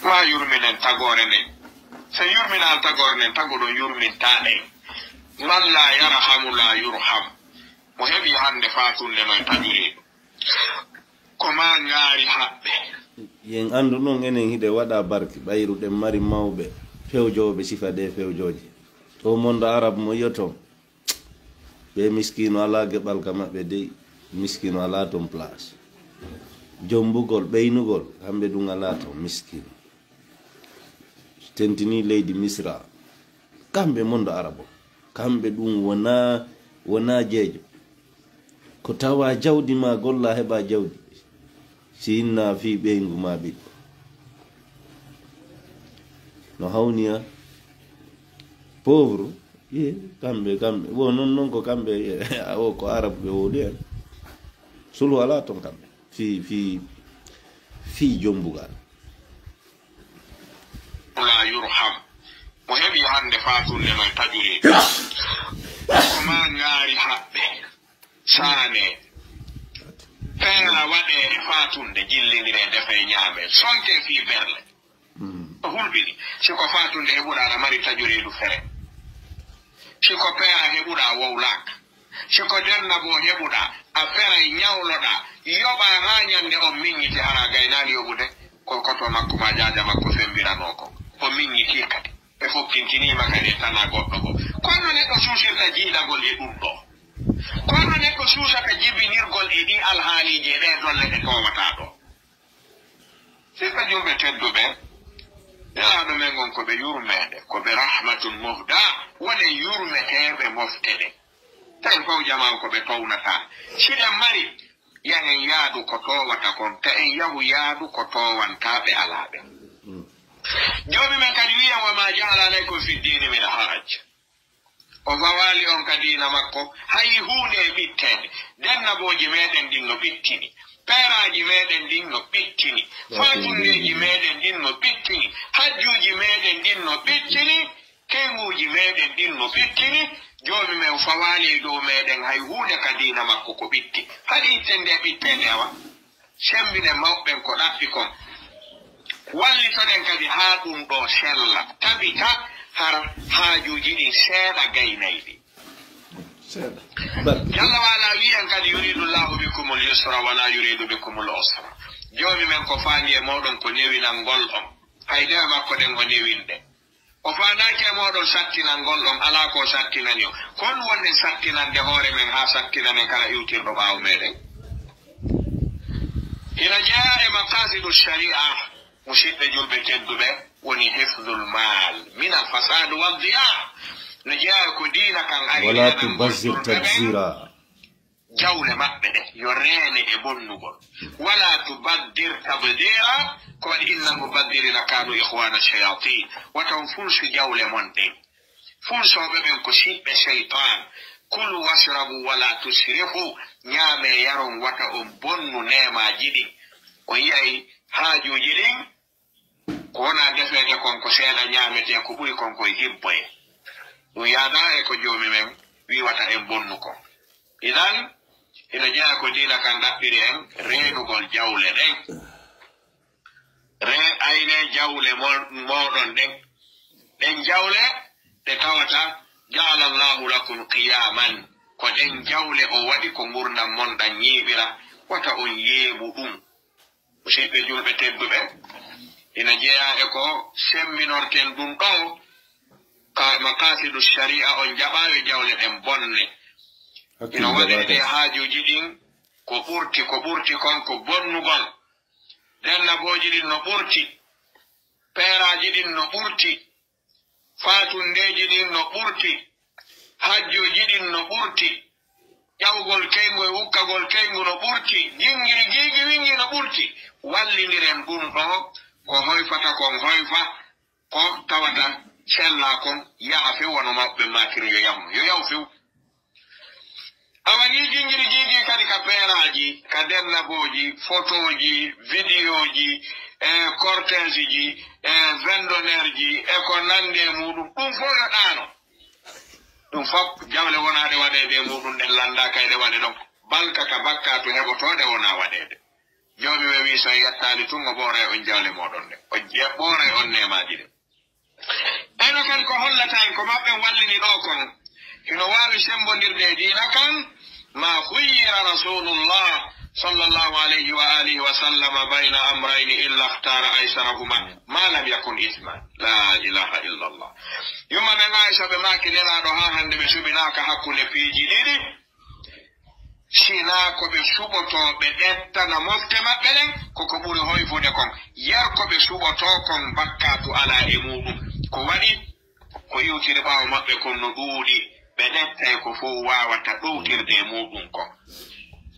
Maa yurminen tagoore nden. So en yurminaali tagoore nden, tago ɗon yurmintaa en. Man laa yarhamu laa yurham. Mo heɓi hannde faatunde no e taƴureeɗo. Ko maa ngaari haɓɓe. Yen anndu ɗum, enen hiɗen waɗa barki, ɓayru ɗen mari mawɓe fewjooɓe sifa ɗee fewjooji. To mondo Arab mo yi'oton, ɓe miskiino alaa geɓal ka maɓɓe dey, miskiino alaa ton place. Jombugol, ɓeynugol, kamɓe ɗum alaa ton, miskiino. Tentini leydi Misra, kamɓe mondo Arab o, kamɓe ɗum wonaa, wonaa jeejo. Ko tawa jawdi ma golla heɓa jawdi. Si inna fii ɓeyngu ma ɓiɗɗo. No hawniya pauvre, ye, kamɓe, kamɓe. Wo non, non ko kamɓe, o ko Arab ɓe wowli en. Sulhu alaa ton kamɓe. Fii, fii, fii jombugal. La yurham. Mo heɓi hannde faatunde no e taƴureeɗi. Ko maa ngaari haɓɓe. Saane. Peera waɗee e faatunde, jillindire, defee, ñaamee. Sonke fii berle. O hulɓini. Si ko faatunde heɓuɗaa, aɗa mari taƴureedu fere. Si ko peera heɓuɗaa, wowlaaka. Si ko dennaboo heɓuɗaa, a feray, ñawloɗaa, yoɓaa haa ñannde on miññiti, hara a gaynaali yoɓude ko koto makko maa jaaja makko femmbiranoo kon. O miññitii kadi. Ɓe fokkintiniima kadi e tanaa goɗɗo goo. Ko honno neɗɗo suusirta jiidagol e ɗum ɗoo? Ko honno neɗɗo suusata jibinirgol e ɗii alhaaliiji e ɗee dolle ɗe toowataa ɗoo? Siɓɓe julɓe tedduɓe, Nelaaɗo men on ko ɓe yurmeende, ko ɓe rahmatun muhdaa, wonen yurmeteeɓe mofte ɗen. Tawi fow jamaa ko ɓe townataa. Si ɗen mari, yahen yaadu ko toowata kon, ta en yahu yaadu ko toowantaa ɓe alaa ɓen. Joomi men kadi wi'i en, "Wa maa ja'ala alaykum fi ddiini min haraj." O fawaali on ka diina makko hay huunde e ɓitteende. Dennabooji meɗen ɗin no ɓittini. Peeraaji meɗen ɗin no ɓittini. Faatundeeji meɗen ɗin no ɓittini. Hajjuuji meɗen ɗin no ɓittini. Keynguuji meɗen ɗin no ɓittini. Joomi men fawaali e dow meɗen hay huunde ka diina makko ko ɓitti. Haɗi itten nde ɓitteende awa. Semmbinen mawɓe ɓen ko ɗaɓɓi kon. Wallitoɗen kadi haa ɗum ɗoo sella, tabita, hara haajuuji ɗin seeɗa gaynay ɗi. Seeɗa. Jalla wa ala wi'i en kadi, "Yuridu Llahu bikumul yusra wa la yuridu bikumul usra." Joomi men ko faandi e mooɗon ko newinangol on. Hay dewe makko ɗen o newinɗe. O faandaaki e mooɗon sattinangol on, alaa ko o sattinani on. Ko honɗum wonɗen sattinande hoore men haa sattinanen kala iwtirɗo ɓaawo meɗen? Ina jeyaa e maqaasidu shari'a, musiɗɓe julɓe tedduɓe, woni hifdul maal min al fasaad wa diyaa. No jeyaa e ko diina kan ari. Wala tubazzir tabzira. jawle maɓɓe ɗen, yo reene e bonnugol. Wala tubaddir tabdira, ko waɗi innal mubaddiriina kaanu ikhwaana shayatin. Wata on fulsu jawle mon ɗen. Fulsooɓe ɓen ko siɓɓe seytaan. Kulu washrabu wala tusrifu, ñaamee yaron wata on bonnu neemaaji ɗin. On yi'ay haajuuji ɗin, ko wonaa defeede kon ko seeɗa ñaametee, ko ɓuri kon koye hibboye. Ɗum yaadaa e ko Joomi men wi'ata en bonnu kon. Idan, ina jeyaa ko diina kan ɗaɓɓiri en reenugol jawle ɗen. Re-, aynee jawle mon, mooɗon ɗen. Ɗen jawle ɗe tawata, ja'ala Allahu lakum qiyaman. Ko ɗen jawle o waɗi ko ngurndan mon ɗan ñiiɓira, wata on yeeɓu ɗum. Musidɓe julɓe tedduɓe, ina jeyaa e ko semminorten ɗum ɗoo, ka maqasidu shari'a on jaɓaayo jawle ɗen bonne. Ina waɗi ɗe haajuuji ɗin ko ɓurti, ko ɓurti kon ko bonnugol. Dennabooji ɗin no ɓurti, peeraaji ɗin no ɓurti, faatundeeji ɗin no ɓurti, hajjooji ɗin no ɓurti, ƴawgol keyngu e ukkagol keyngu no ɓurti, jingiri giigi wingi no ɓurti. Wallindiren ɗum ɗoo, ko hoyfata kon hoyfa, ko tawata sellaa kon yaha few, wano mawɓe maakiri yo yahu, yo yahu few. Awa ni jingiri giigi kadi ka peeraaji, ka dennabooji, fotooji, vidiyooji, e korteesiji, e vendoneerji, e ko nandi e muuɗum, ɗum fof yo ɗaano. Ɗum fof jawle wonaaɗe waɗeede e muuɗum, ɗen lanndaaka e ɗe waɗe ɗon. Balka ka bakkaatu heɓotooɗe wonaa waɗeede. Joomi men wii so en yettaali tun, o ɓooray on jawle mooɗon ɗen. O je-, ɓooray on neemaaji ɗin. Eno kadi ko hollata en ko maɓɓe wallini ɗoo kon hino waawi semmbondirde e diina kan, ma khuyyira Rasulullah sallallahu alayhi wa alihi wa sallama bayna amrayni illa ikhtara aysarahuma ma lam yakun ithman. La ilaha illa Allah. Yumma ɓen Aisha ɓe maaki Nelaaɗo haa hannde ɓe suɓinaaka hakkunde piiji ɗiɗi. Sinaa ko ɓe suɓotoo ɓe ƴettana mofte maɓɓe ɗen, ko ko ɓuri hoyfude kon. Yer ko ɓe suɓotoo kon bakkaatu alaa e muuɗum. Ko waɗi ko iwtiri ɓaawo maɓɓe kon no ɗuuɗi, ɓe ƴettay ko fow waawata ɗowtirde e muuɗum kon.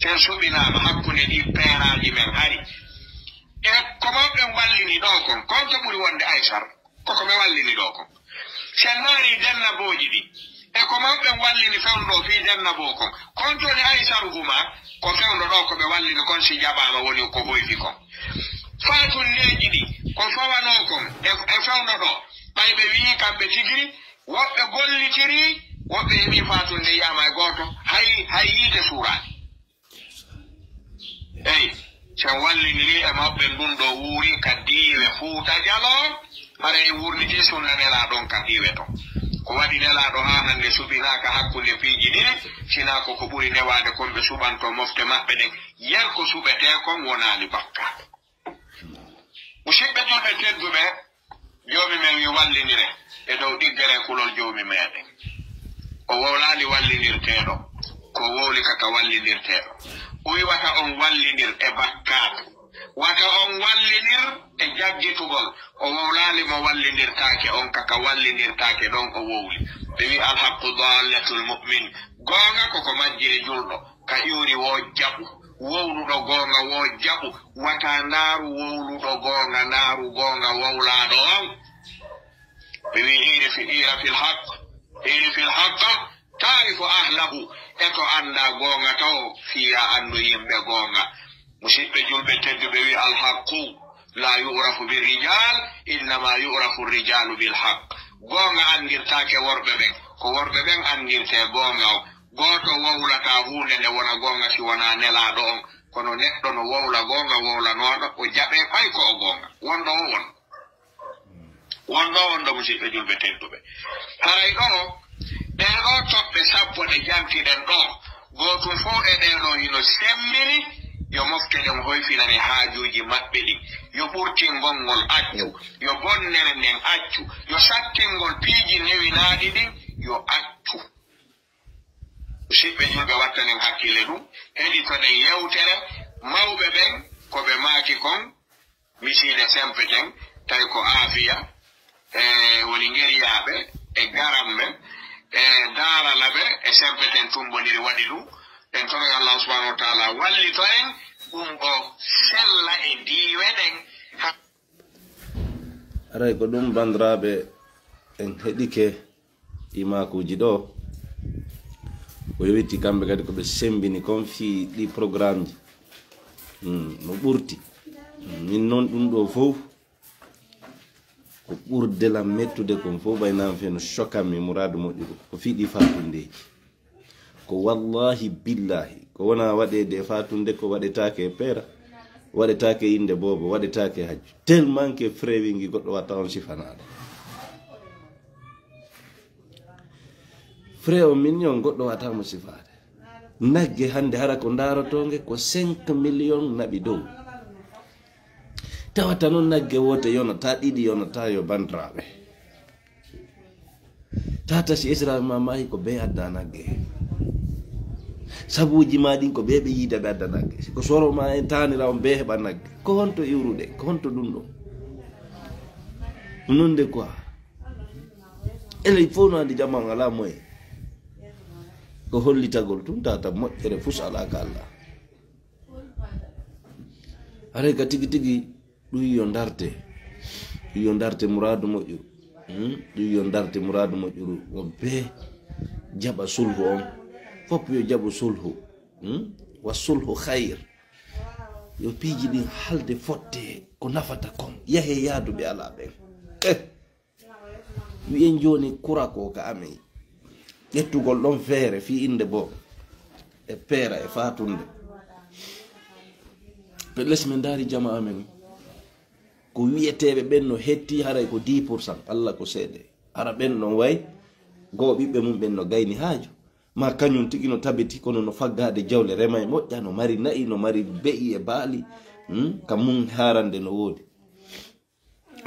Sen suɓinaama hakkunde ɗii peeraaji men hari. E ko mawɓe wallini ɗoo kon, kon to ɓuri wonde Aysar. Koko ɓe wallini ɗoo kon. Si en ndaari dennabooji ɗi, e ko mawɓe wallini fewndo ɗoo fii dennaboo kon, kon toni Aysaru huma, ko fewndo ɗoo ko ɓe wallini kon si jaɓaama woni ko hoyfi kon. Faatundeeji ɗi, ko fawanoo kon e, e fewndo ɗoo, ɓay ɓe wi'i kamɓe tigiri, woɓɓe gollitiri, woɓɓe heɓi faatunde yi'aama e gooto, hay, hay yiite suuraani. Eyi, si en wallindirii e maɓɓe ndun ɗoo wuuri ka diiwe Fuuta Jaloo, haray en wurnitii sunna Nelaaɗo on ka diiwe ton. Ko waɗi Nelaaɗo haa hannde suɓinaaka hakkunde piiji ɗiɗi, sinaa ko ko ɓuri newaade kon ɓe suɓantoo mofte maɓɓe ɗen, yer ko suɓetee kon wonaali bakkaatu. Musidɓe julɓe tedduɓe, Joomi men wi wallindire e dow ɗiggere kulol Joomi meɗen. O wowlaali wallindirteeɗo, ko wowli kaka wallindirteeɗo. O wi wata on wallindir e bakkaatu. Wata on wallindir e jaggitugol. O wowlaali mo wallindirtaake on kaka wallindirtaake ɗon o wowli. Ɓe wi alhaqqu dallatul mu'min. Goonga koko majjiri julɗo. Ka iwri woo jaɓu, wowluɗo goonga woo jaɓu, wata ndaaru wowluɗo goonga, ndaaru goonga wowlaaɗo on. Ɓe wi, "Iri fi, ira fil haq, iri fil haq, taarifu ahlahu." E to annda goonga taw, fiya anndu yimɓe goonga. Musidɓe julɓe tedduɓe wi, "Al haqqu la yu'rafu bir rijal, innama yu'rafu rijalu bil haq." Goonga anndirtaake worɓe ɓen, ko worɓe ɓen anndirte goonga on. Gooto wowlataa huunde nde wona goonga si wonaa Nelaaɗo on. Kono neɗɗo no wowla goonga, wowlanooɗo, o jaɓee ɓay ko o goonga. Wonɗo o won. Wonɗo o wonɗo, musidɓe julɓe tedduɓe. Haray ɗoo, ɗee ɗoo toɓɓe sappo ɗe jantiɗen ɗoo, gootum fow e ɗee ɗoo hino semmbini yo mofte ɗen hoyfinane haajuuji maɓɓe ɗin, yo ɓurtingol ngol accu, yo bonnere nden accu, yo sattingol piiji newinaaɗi ɗin yo accu. Musidɓe julɓe, wattanen hakkille ɗum, heɗitoɗen yewtere mawɓe ɓen, ko ɓe maaki kon, misiide sempeten, tawi ko aafiya, e woni ngeriyaaɓe, e garamɓe, e daaralaɓe, e sempeten tumbondiri waɗi ɗum, En kono yo Allah subhanahu wa taala wallito en, ɗum o sella e diiwe ɗen. Aray ko ɗum, banndiraaɓe, en heɗike imakuuji ɗo. O yowiti kamɓe kadi ko ɓe semmbini kon fii ɗi programmeji. Hmm, no ɓurti. Hmm, min noon ɗum ɗo fof, ko ɓurde lam mettude kon fof, ɓay nan fe no choquami muraadu moƴƴuɗo. Ko fii ɗi faatundeeji. Ko wallahi billahi, ko wona waɗeede e faatunde, ko waɗetaake e peera, waɗetaake e innde boobo, waɗetaake e hajju. Tellement que frais wingi goɗɗo watta on sifanaade. Frais o million goɗɗo watta mo sifaade. Nagge hannde hara ko ndaarotoonge ko cinq millions naɓi dow. Tawata noon nagge woote yonata, ɗiɗi yonata yo banndiraaɓe. Tata si esra ma maayi ko bee adda nagge. Sabuuji ma ɗin ko bee ɓe yiida ɓe adda nagge. Si ko soro ma en taanira on bee heɓa nagge. Ko honto iwruɗe? Ko honto ɗum ɗo? Ɗum noon de quoi? Enen fof no anndi jama on alaa moyen. Ko hollitagol tun tata moƴƴere fus alaa ka Allah. Haray ka tigi tigi ɗum yo ndarte. Ɗum yo ndarte muraadu moƴƴuru. Hmm? Ɗum yo ndarte muraadu moƴƴuru. Wonɓe jaɓa sulhu on. Fof yo jaɓu sulhu. Hmm? Wa sulhu khayr. Yo piiji ɗin halde fotte ko nafata kon. Yahe yaaduɓe alaa ɓen. Eh. Wi'en jooni kura ko ka amen. Ƴettugol ɗon feere fii innde boo. E peera e faatunde. Pe les min ndaari jama amen. Ko wi'eteeɓe ɓen no hetti haray ko dix pour cent. Allah ko seede. Hara ɓen no way goo ɓiɓɓe mum ɓen no gayni haaju. Ma kañum tigi no tabiti kono no faggaade jawle rema e moƴƴa, no mari na'i, no mari be'i e baali. Hmm? Ka mum haarande no woodi.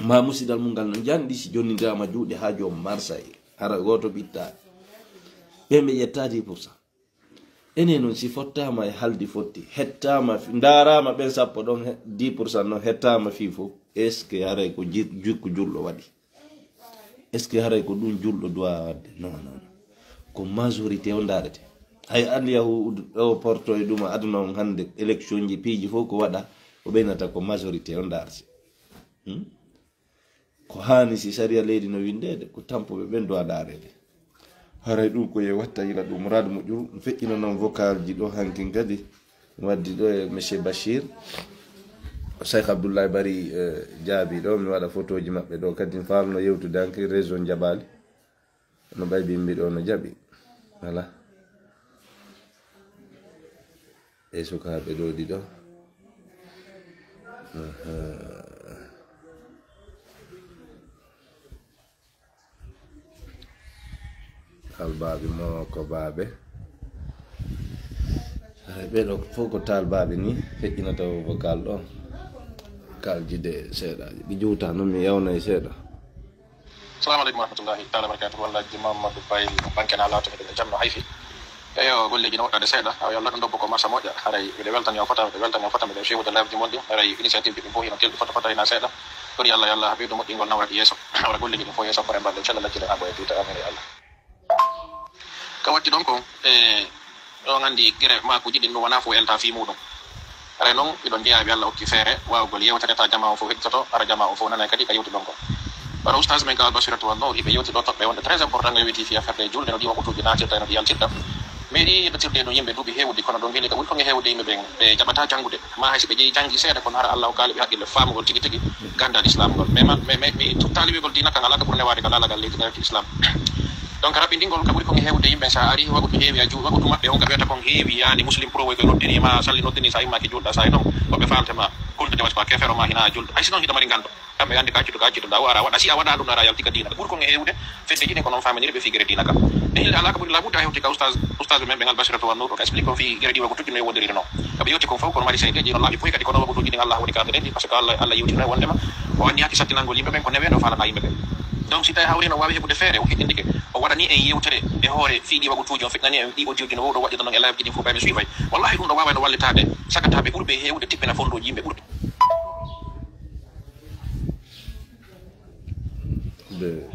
Ma musidal mum ngal no njanɗi si jonnindiraama juuɗe haa joom Marseille. Hara gooto ɓittaaki. Ɓen ɓe ƴettaa dix pour cent. Enen noon si fottaama e haldi fotti, hettaama, fi- ndaaraama ɓen sappo ɗon, he- dix pour cent noon hettaama fii fof. Est-ce que haray ko ji- jikku julɗo waɗi? Est-ce que haray ko ɗum julɗo duwa waɗde? Non, non, non. Ko majorité o ndaarete. Hay Aliyahu ɗo porto e ɗum aduna on hannde, élection ji piiji fof ko waɗa, ko ɓeynata ko majorité o ndaarete. Hmm? Ko haani si sariya leydi no winndeede, ko tampuɓe ɓen duwa ndaareede. Haray ɗum ko ye watta yila ɗum muraadu moƴƴuru. Mi feƴƴina noon vocal ji ɗo hankin kadi. Mi waddi ɗo e Monsieur Bachir. Cheikh Abdoulaye Bari, eh, jaabi ɗo. Mi waɗa photoji maɓɓe ɗo. Kadi mi faalno yewtude hankin réseau jaɓaali. No ɓay bimbi ɗo no jaɓi. Voilà. E sukaaɓe ɗo ɗiɗo. Aha. Albaaɓe mo ko baaɓe. Ay, ɓeɗo fof ko taalbaaɓe ni feƴƴinata o vocal ɗo. Kalji de seeɗa. Ɗi juuta noon mi yawnay seeɗa. Assalamu aleykum warahmatullahi taala wabarakatuh. Wallaaji Mamadou Bayl Banke na laato miɗen e jamno hayfi. Eyo, golleeji no woɗɗaade seeɗa. Awa, yo Allah ɗum ɗo ko marsa moƴƴa. Haray miɗo weltani o fota, miɗo weltani o fota, miɗen feewude live ji mon ɗin. Haray initiative ji ɗin fof hino kelɗi fota fota hina seeɗa. Kono yo Allah, yo Allah ɓeydu moƴƴingol nawraade yeeso. Wara golleeji ɗin fof yo sabbore mbal ɗe cella lajjire haa mbo e duuta. Amin ya Allah. Ka watti ɗon ko, e, on anndi gere maakuuji ɗin ɗum wonaa fof elta fii muuɗum. Haray noon, miɗon jeyaa ɓe Allah okki feere waawgol yewtere ta jamaa on fof heɗitoto, hara jamaa on fof nanay kadi ka yewti ɗon ko. Wara oustaz men ka Al Basiratu Wan Nour, hiɓe yewti ɗo toɓɓe wonde très important, yewti fii affaire ɗe julde no ɗi wakutuuji naatirta e no ɗi yaltirta. Meɗi yettotirde no yimɓe duuɓi heewuɗi, kono ɗo ngeli ka ɓuri ko nge heewude yimɓe ɓen, ɓe jaɓataa janngude. Ma hay si ɓe jeyi janngi seeɗa, kono hara Allah hokkaali ɓe haqqille faamugol tigi tigi gandal Islam ngol. Mais ma, mais, mais mi tuttaali wi'gol diina kan alaa ka ɓuri newaade ka laalaagal leydi ngal Islam. Donc, raɓɓinɗingol ka ɓuri ko nge heewude yimɓe, sa ari wakutu heewi a ju-, wakutu maɓɓe on ka ɓe wiyata kon heewi, yaani Muslim Pro way koye noddiri ma, salli noddini, sa immaaki juulɗa, sa e non, ko ɓe faalte ma, kultude was quoi, kefero ma hina juulɗo. Hay si non hiɗa mari nganndo. Kamɓe anndi ka accude, ka accude, nda o ara waɗa. Si a waɗa ɗum, ara yalti ka diina. Ɓuri ko nge heewude, fedde ji ɗin ko non faamini ɓe fii gere diina ka. E hilde alaa ko ɓuri laaɓude a hewti ka oustaz, oustaz men ɓe ngal Basiratu Wan Nour, ɗo ka explique on fii gere ɗi wakutuji no e wondiriri non. Ka ɓe yewti kon fof, kono mari seedeji, no laaɓi fof kadi, kono wakutuji ɗin Allah woni kadre ɗi, parce que Allah, Allah yewtino e wondema o anniyaaki sattinangol yimɓe ɓen, ko neweno faalana yimɓe ɓen. Donc, si tawi hawri no waawi heɓude feere, o heɗindike, o waɗani en yewtere e hoore fii ɗi wakutuji, o feƴƴinani en ɗi audio ji no wowɗo waɗirta non e live ji ɗin fof, ɓay mi suivay. Wallahi, ɗum ɗo waaway no wallitaade sakataaɓe ɓurɓe heewde tippina fondooji yimɓe ɓurɓe. Be-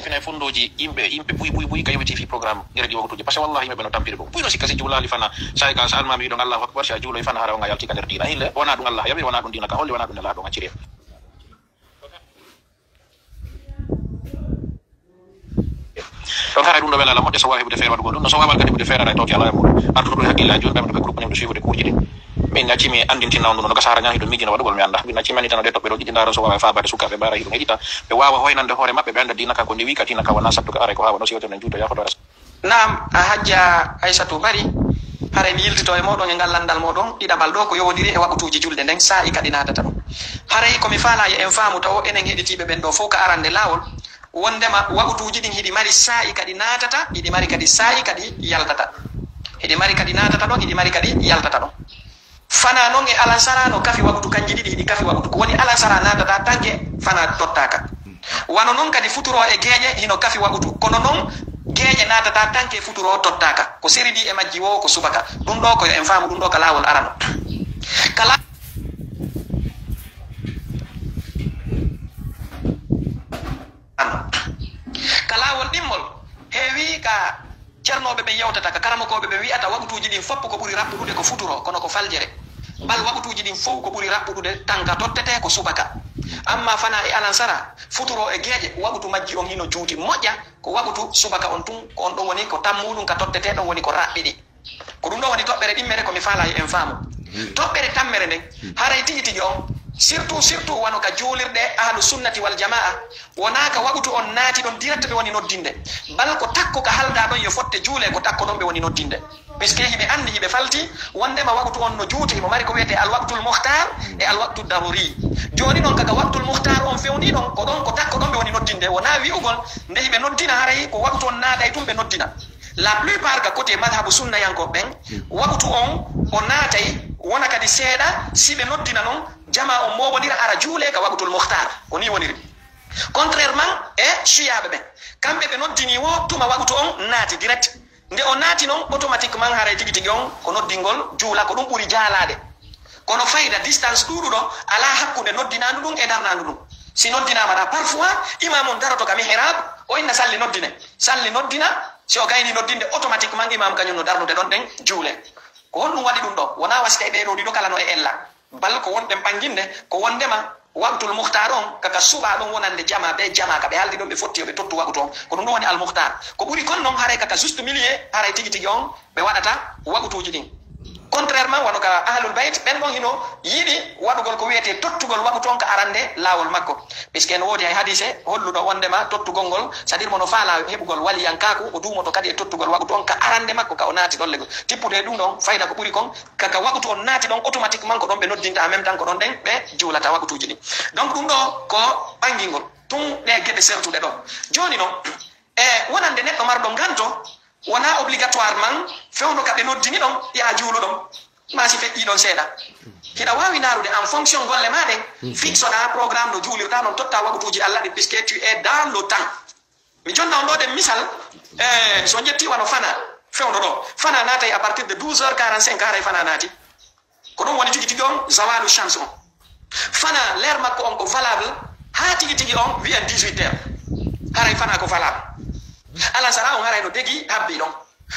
Ene fondooji yimɓe, yimɓe buy, buy, buy ka yewiti fi programme nder ɗi waktuuji. Parce que wallahi yimɓe no tampiri ɗum. Buy no sikka si juulaali fana, saa'i ka so almaami wi'i ɗon Allahu Akbar, si a juuloy fana hara on a yalti ka nder diina. Hille, wona ɗum Allah yamiri, wona ɗum diina ka holli, wona ɗum Nelaaɗo on acciri en. Ɗon hara ɗum ɗo wela ala moƴƴa so waawi heɓude feere waɗugol ɗum. No so waawaa kadi heɓude feere ara e tooke alaa e muɗum. Artuɗo ɗum e hakkillaaji on, ɓe groupe on e suivude kuurji ɗin. Min acci mi anndintina on ɗum no gasa hara ñaahi ɗum miijina waɗugol mi annda. Min acci mi annditana ɗe toɓɓe ɗo ɗiɗi ndaara so waawaa e faabaade sukaaɓe mbaara hiɗum heɗita. Ɓe waawa hoynande hoore maɓɓe, ɓe annda diina ka ko nde wi ka diina ka wonaa sattu ka aray ko haa wano si wewtere nden juutoya hoto ara. Naam, a hajja Aysatu Bari, haray mi yiltito e mooɗon e ngal lanndal mooɗon ɗiɗaɓal ɗo ko yowondiri e waqutuuji julde nden saa'i ka ɗi naatata ɗum. Haray ko mi faalaa yo en faamu tawo enen heɗitiiɓe ɓen ɗo fow ka arande laawol, wonndema waqutuuji ɗin hiɗi mari saa'i ka ɗi naatata, hiɗi mari kadi saa'i ka ɗi yaltata. Hiɗi mari ka ɗi naatata ɗon, hiɗi mari ka ɗi yaltata ɗon. Fana non e alansara no kafi waqutu kanji ɗiɗi, hiɗi kafi waqutu. Ko woni alansara naatata tanke fana tottaaka. Wano non kadi futuro e geeƴe hino kafi waqutu. Kono non geeƴe naatata tanke futuro tottaaka. Ko seridi e majji wo ko subaka. Ɗum ɗo ko yo en faamu ɗum ɗo ka laawol arano. Ka la- Ka laawol ɗimmol, heewi ka cernooɓe ɓen yewtata, ka karamokooɓe ɓen wi'ata waqutuuji ɗin fopp ko ɓuri raɓɓuɗude ko futuro, kono ko faljere. Bal waqutuuji ɗin fow ko ɓuri raɓɓuɗude tan ka tottete ko subaka. Amma fana e alansara, futuro e geeƴe, waqutu majji on hino juuti moƴƴa, ko waqutu subaka on tun, ko on ɗon woni ko tammuɗum ka tottete ɗon woni ko raɓɓiɗi. Ko ɗum ɗo woni toɓɓere ɗimmere ko mi faalaa yo en faamu. Toɓɓere tammere nden, haray tigi tigi on, surtout, surtout wano ka juulirɗe ahlu sunnati wal jamaa, wonaa ka waqutu on naati ɗon direct ɓe woni noddinde. Bal ko takko ka haldaa ɗon yo fotte juulee, ko takko ɗon ɓe woni noddinde. Puisque hiɓe anndi, hiɓe falti, wonndema waqutu on no juuti, himo mari ko wiyetee al waqtul mukhtar e al waqtu daruri. Jooni non, kaka waqtul mukhtar on fewni ɗon, ko ɗon, ko takko ɗon ɓe woni noddinde. Wonaa wi'ugol, nde hiɓe noddina, haray ko waqutu on naatay tun ɓe noddina. La plupart ka côté madhabu sunnayankooɓe ɓen, waqutu on o naatay, wona kadi seeɗa, si ɓe noddina non, jamaa on mooɓondira ara juulee ka waqutul mukhtar. Ko nii woniri. Contrairement e Shi'aaɓe ɓen. Kamɓe ɓe noddini wo tuma waqutu on naati direct. Nde o naati non, automatiquement haray tigi tigi on ko noddingol juula, ko ɗum ɓuri jaalaade. Kono fayda distance ɗuuɗuɗo alaa hakkunde noddinaandu ɗum e darnaandu ɗum. Si noddinaama ɗa, parfois, imam on daroto ka mihrab, o inna salli noddine. Salli noddina, si o gayni noddinde, automatiquement imam kañum no darnude ɗon ɗen juule. Ko honɗum waɗi ɗum ɗo? Wonaa wasika e ɓee ɗoo ɗiɗo kala no e ella. Bal ko wonɗen ɓanginde, ko wonndema waqtul mukhtar on, kaka suɓaa ɗon wonande jamaa bee jamaa, ka ɓe haldi ɗon ɓe fotti yo ɓe tottu waqtu on. Ko ɗum ɗum woni al mukhtar. Ko ɓuri kon non, haray kaka juste milieu, haray tigi tigi on ɓe waɗata waqtuuji ɗin. Contrairement wano ka ahlul bayt, ɓen ɗon hino yiɗi waɗugol ko wiyetee tottugol waqtu on ka arande laawol makko. Puisque no woodi hay hadise holluɗo wonndema tottugol ngol, c'est-à-dire mo no faalaa heɓugol waliyankaaku, o duumoto kadi e tottugol waqtu on ka arande makko, ka o naati ɗon legol. Tippude e ɗum ɗon, fayda ko ɓuri kon, kaka waqtu on naati ɗon, automatiquement ko ɗon ɓe noddinta, en même temps ko ɗon ɗen ɓe juulata waqtuuji ɗin. Donc ɗum ɗo ko ɓangingol. Tun ɗe geɗe sertuɗe ɗon. Jooni non, e wonande neɗɗo marɗo nganto, wonaa obligatoirement fewndo ka ɓe noddini ɗon, yaa juulu ɗon. Maa si feƴƴii ɗon seeɗa. Hiɗa waawi ndaarude en fonction golle maa ɗen, fixoɗaa programme no juulirɗaa non, tottaa waqtuuji Allah ɗin, puisque tu es dans le temps. Mi jonna on ɗo ɗen misal, eh, so ƴetti wano fana, fewndo ɗo. Fana naatay à partir de douze heures quarante-cinq, haray fana naati. Ko ɗum woni tigi tigi on zawalu shams on. Fana leer makko on ko valable haa tigi tigi on wiyen dix-huit heures. Haray fana ko valable. Alansara on haray no degi habbi ɗon.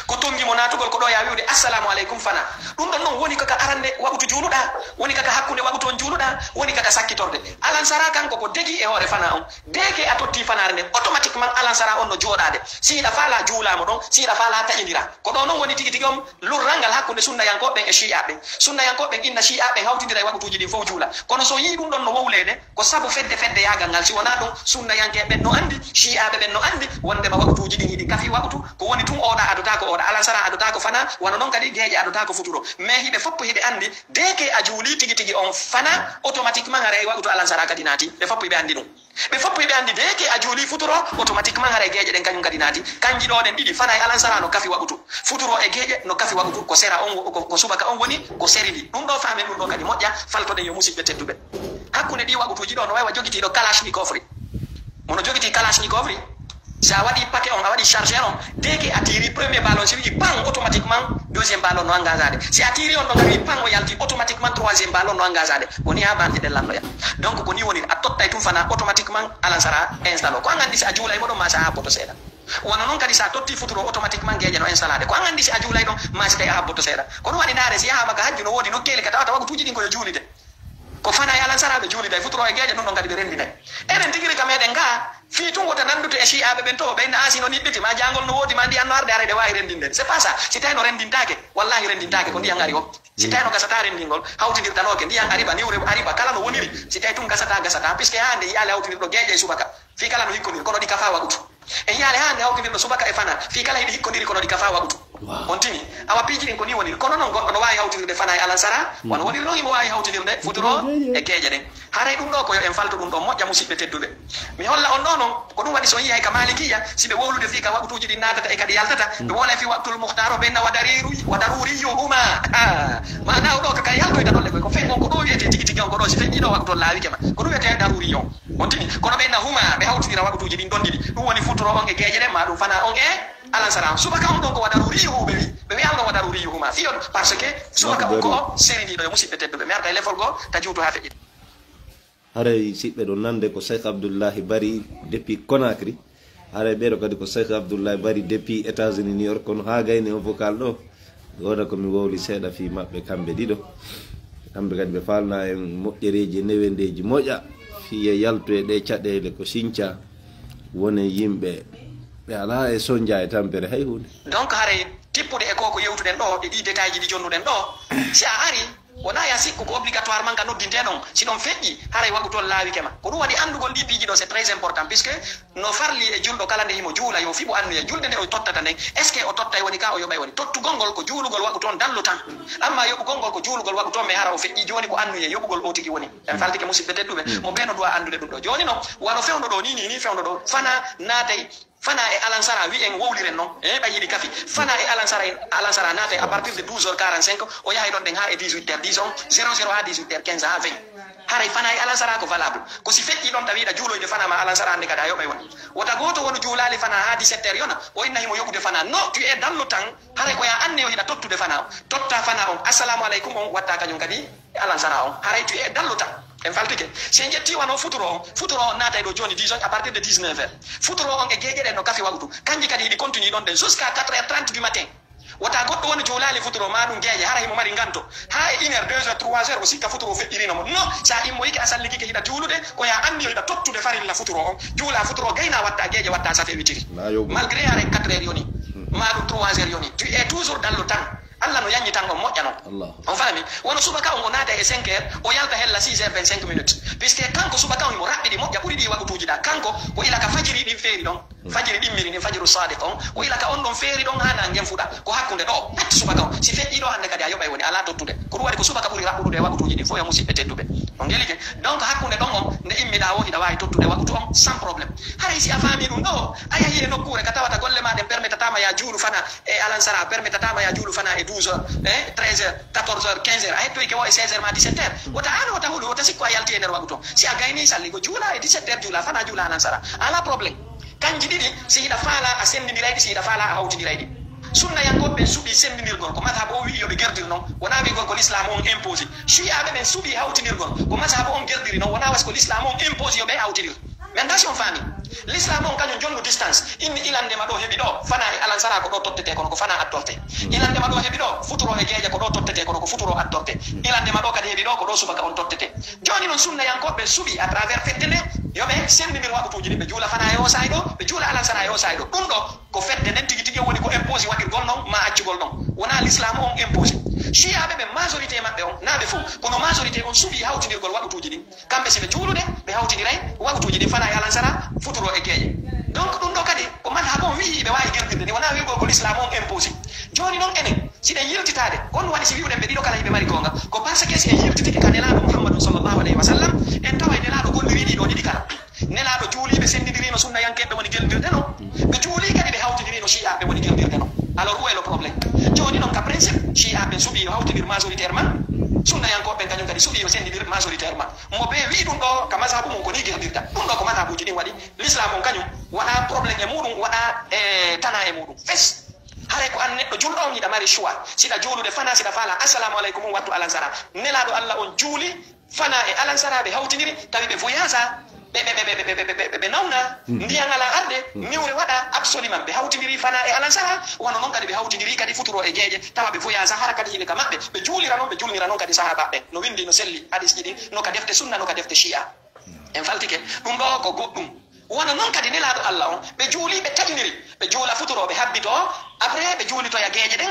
Ko tongi mo naatugol ko ɗo ya wi'ude assalamu aleykum fana. Ɗum ɗon non woni kaka arande waqutu juuluɗa, woni kaka hakkunde waqutu on juuluɗa, woni kaka sakkitorde. Alansara kanko ko degi e hoore fana on. Deke a totti fanaare nden, automatiquement alansara on no jooɗaade. Si hiɗa faalaa juulaama ɗon, si hiɗa faalaa taƴindira. Ko ɗo non woni tigi tigi on lurral ngal hakkunde sunnayankooɓe ɓen e shi'aaɓe ɓen. Sunnayankooɓe ɓen inna shi'aaɓe ɓen hawtindira e waqutuuji ɗin fow juula. Kono so yii ɗum ɗon no wowleede, ko sabu fedde fedde yaagal ngal. Si wonaa ɗum, sunnayanke ɓen no anndi, shi'aaɓe ɓen no anndi, wonndema waqutuuji ɗin hiɗi kafi waqutu, ko woni tun oɗa adotaako oɗa, alansara adotaako fana, wano non kadi geeƴe adotaako futuro. Mais hiɓe fof hiɓe anndi, deke a juuli tigi tigi on fana, automatiquement haray waqutu alansara kadi naati. Ɓe fof ɓe anndi ɗum. Ɓe fof ɓe anndi deke a juuli futuro, automatiquement haray geeƴe ɗen kañum kadi naati. Kanji ɗo ɗen ɗiɗi, fana e alansara no kafi waqutu. Futuro e geeƴe no kafi waqutu. Ko sera on, ko, ko subaka on woni, ko seridi. Ɗum ɗo faamen ɗum ɗo kadi moƴƴa, faltoɗen yo musiɓɓe tedduɓe. Hakkunde ɗi waqutuuji ɗo no wayi wa jogitiiɗo kalashnikov ri. Mono jogiti kalashnikov ri. Si a waɗi paquet on, a waɗi chargeur on, dès que a tiri premier ballon, si wi'i pan, automatiquement deuxième ballon no engagade. Si a tiri on ɗon, a wi'i pan, o yalti, automatiquement troisième ballon no engagade. Ko ni ha bantirɗe lannoya. Donc ko ni woni, a tottay tun fana automatiquement alansara installe o. Ko an andi si a juulay mo ɗon ma si a habboto seeɗa. Wano non kadi si a totti futuro automatiquement geeƴe no installade. Ko an andi si a juulay ɗon ma si tawi a habboto seeɗa. Ko ɗum waɗi ndaare si yahaama ka hajju no woodi nokkeeli ka tawata wagutuuji ɗin ko yo juulide. Ko fana e alansara ɓe juulida e futuro e geeƴe ɗum ɗon kadi ɓe rendinay. Enen tigi rika meɗen nga fii tun wota nandude e shi'aɓe ɓen to ɓen na asino niɓɓiti ma jangol no woodi ma ndiyan no arde arayde waawi rendinde. C'est pas ça. Si tawi no rendintake, wallahi rendintake ko ndiyan ari o. Si tawi no gasata rendingol, hawtindirtanoke ndiyan ariba, niwre ariba, kala no woniri. Si tawi tun gasata, gasata, puisque haa nde yiyaale hawtindirɗo geeƴe e subaka. Fii kala no hikkondir, kono ɗi kafa wagutu. E yiyaale haa nde hawtindirɗo subaka e fana, fii kala hiɗi hikkondir kono ɗi kafa wagutu. On tini, awa piiji ɗin ko ni woniri. Kono non goɗɗo no waawi hawtindirde fana e alansara, wano woniri non himo waawi hawtindirde futuro e geeƴe ɗen. Haray ɗum ɗo ko yo en falto ɗum ɗo moƴƴa musiɓɓe tedduɓe. Mi holla on ɗo non, ko ɗum waɗi so on yihay ka Malikiya, si ɓe wowlude fii ka wagutuuji ɗin naatata e kadi yaltata, ɓe wowlay fii waqtul muhtaro ɓe na wa daruri-, wa daruriyuhuma. Ah, maana o ɗo ka kay yaltoyta ɗon le koy, ko fe-, on ko ɗo wiyete tigi tigi on ko ɗo, si feƴƴi ɗo wagutu on laawike ma. Ko ɗum wiyete daruri on. On tini, kono ɓe na huma, ɓe hawtindira wagutuuji ɗin ɗon ɗiɗi. Ɗum woni futuro on e geeƴe ɗen, ma ɗum fana on e alansara on. Subaka on ɗon ko wa daruriyuhu ɓe wi. Ɓe wi Allah wa daruriyuhuma. Fii on, parce que subaka on ko seriniiɗo yo musiɓɓe tedduɓe. Mi arta e lefol goo, ta juutu haa feƴƴi. Haray siɓɓe ɗo nande ko Cheikh Abdoullahi Bari depuis Conakry. Haray ɓeɗo kadi ko Cheikh Abdoullahi Bari depuis États-Unis New York, kono haa gayni on vocal ɗo, wona ko mi wowli seeɗa fii maɓɓe kamɓe ɗiɗo. Kamɓe kadi ɓe falna en moƴƴereeji newendeeji moƴƴa fii e yaltu e ɗe caɗeele ko sinca wone yimɓe ɓe alaa e sonja e tampere hay huunde. Donc haray tippude e ko ko yewtuɗen ɗo e ɗi détail ji ɗi jonnuɗen ɗo, si a ari wona ya sikku ko obligatoirement ka noddinte ɗon, si ɗon feƴƴi haray wagu toon laawike ma. Ko ɗum waɗi anndugol ɗi piiji ɗo c'est très important, puisque no farli e julɗo kala nde himo juula yo fiɓu annuye julde nde o tottata nden, est ce que o tottay woni ka o yoɓay woni? Tottugol ngol ko juulugol wagu toon dallu tan, amma yoɓugol ngol ko juulugol wagu toon mais hara o feƴƴi jooni ko annuye yoɓugol o tigi woni. En faltike musiɓɓe tedduɓe mo beno duwa anndude ɗum ɗo jooni noon wano fewndo ɗo ni ni ni fewndo ɗo fana naatay. Fana e alansara wi'en wowliren non e ɓay hiɗi kafi. Fana e alansara alansara naata à partir de douze heures quarante-cinq o yahay ɗon ɗen ha e dix-huit heures dix on zéro zéro ha dix-huit heures quinze ha vingt. Haray fana e alansara ko valable ko si feƴƴi ɗon tawi hiɗa juuloyde fana ma alansara hannde kadi a yoɓay woni wota gooto wonu juulaali fana ha dix-sept heures yona o inna himo yoɓude fana no tu es dans le temps. Haray ko ya anne o hiɗa tottude fana o totta fana on assalamu aleykum on watta kañum kadi e alansara on haray tu es dans le temps. En faltike si en ƴetti wano futuro on futuro on naatay ɗo joni dix heures à partir de dix-neuf heures. Futuro on e geeƴe ɗen no kafi wawtu kanji kadi hiɗi continue ɗon ɗen jusqu'à quatre heures trente du matin. Wota goɗɗo woni juulaali futuro ma ɗum geeƴe hara himo mari nganto ha e une heure deux heures trois heures o sikka futuro feƴƴirino mo no sa immoyike a sallikike hiɗa juulude ko ya anniyo hiɗa tottude farilla futuro on juula futuro gayna watta geeƴe watta safe witiri. Malgré hare quatre heures yoni ma ɗum trois heures yoni tu es toujours dans le temps. Allah no yanñi tan on moƴƴa non. On faami? Wono subaka on o naata e cinq heures o yalta hella six heures vingt-cinq minutes, puisque kanko subaka on himo raɓɓiɗi moƴƴa ɓuri ɗi wagutuuji ɗa kanko ko ila ka fajiri ɗin feeri ɗon. Fajiri ɗimmiri ni fajiru sadiq on ko ila ka on ɗon feeri ɗon ha nangen fuɗa ko hakkunde ɗo pat subaka on si feƴƴi ɗo hannde kadi a yoɓay woni ala tottude ko ɗum waɗi ko subaka ɓuri raɓɓuɗude e wagutuuji ɗin fof yo musiɓɓe tedduɓe. On gelike? Donc hakkunde ɗon on nde immiɗa o hiɗa wawi tottude wagutu on sans problème. Haray si a faami ɗum ɗo a yahi e nokkure ka tawata golle ma ɗen permettatama ya juulu fana e alansara permettatama ya juulu fana e douze heures e treize heures quatorze heures quinze heures a hettoyike o e seize heures ma dix-sept heures wota an wota huɗu wota sikku a yalti e nder wagutu on si a gayni salli ko juula e dix-sept heures juula fana juula alansara ala problème. Kanji ɗiɗi si hiɗa faala a sendindirayɗi si hiɗa faala a hawtindirayɗi. Sunnayankoɓe ɓen suɓi sendindirgol ko madhab o wi'i yo ɓe gerdir non wona wi'gol ko l'islam on imposé. Shi'aɓe ɓen suɓi hawtindirgol ko madhab on gerdiri non wona wasi ko l'islam on imposé yo ɓe hawtindir. Mi anndaa si on faami. L'islam on kañum jonndu distance inni ilande ma ɗo heɓi ɗo fana e alansara ko ɗo tottete kono ko fana attorte. Ilande ma ɗo heɓi ɗo futuro e geeƴa ko ɗo tottete kono ko futuro attorte. Ilande ma ɗo kadi heɓi ɗo ko ɗo subaka on tottete. Jooni noon sunnayankoɓe suɓi à travers fedde nde yo ɓe senndindir waɓutuuji ɗi ɓe juula fana e o saay ɗo ɓe juula alansara e o saay ɗo ɗum ɗo ko fedde nden tigi tigi woni ko imposi waɗirgol noon ma accugol ɗon wona l'islam on imposi. Shiyaɓe ɓe majorité maɓɓe on naaɓe fof kono majorité on suɓi hawtindirgol waɓutuuji ɗin. Kamɓe si ɓe juulude ɓe hawtindiray wagutuuji ɗin fana e alansara futuro e geeƴe. Donc ɗum ɗo kadi ko madhab on wi'i ɓe waawi gerdirde ni wona wi'ugol ko l'islam on imposi. Jooni noon enen si ɗen yiltitaade ko ɗum waɗi si wi'uɗen ɓe ɗiɗo kala hiɓe mari goonga ko parce que si en yiltitike ka nelaaɗo muhammadun sallallahu alayhi wa sallam en tawa e nelaaɗo golliri ɗiɗo ɗiɗi kala. Nelaaɗo juulii ɓe senndindiriino sunnayankeeɓe woni geldirde no ɓe juulii kadi ɓe hawtindirino shi'aɓe woni geldirde no. Alors où est le problème? Jooni noon ka principe shi'aɓe suɓii yo hawtindir majoritairement sunnayankooɓe ɓen kañum kadi suɓii yo senndindir majoritairement. Mo bee wi'i ɗum ɗo ka mazhabu mum ko ni gerdirta ɗum ɗo ko mazhabuuji ɗin waɗi l'islam on kañum. Waɗa problème e muɗum, waɗa e tana e muɗum fes. Haray ko an neɗɗo julɗo on, hiɗa mari choix. Siɗa juulude fana, siɗa faala assalamu aleykum, on wattu alansara. Nelaaɗo Allah on juuli fana e alansara, ɓe hawtindiri, tawi ɓe voyage, ɓe, ɓe, ɓe, ɓe, ɓe, ɓe, ɓe, ɓe nawna, ndiyan ala arde, niwre waɗa, absolument. Ɓe hawtindiri fana e alansara, wano non kadi ɓe hawtindiri kadi futuro e geeƴe, tawa ɓe voyage, hara kadi hiɓe ka maɓɓe. Ɓe juulira non, ɓe julnira non kadi sahaabaaɓe ɓen. No windi, no selli, hadisji ɗin, no ka defte sunna, no ka defte shi'a. En faltike, ɗum ɗo ko goɗɗum. Wano non kadi Nelaaɗo Allah on, ɓe juuli, ɓe taƴiniri, ɓe juula futuro, ɓe habbito, après ɓe juulitoya geeƴe ɗen,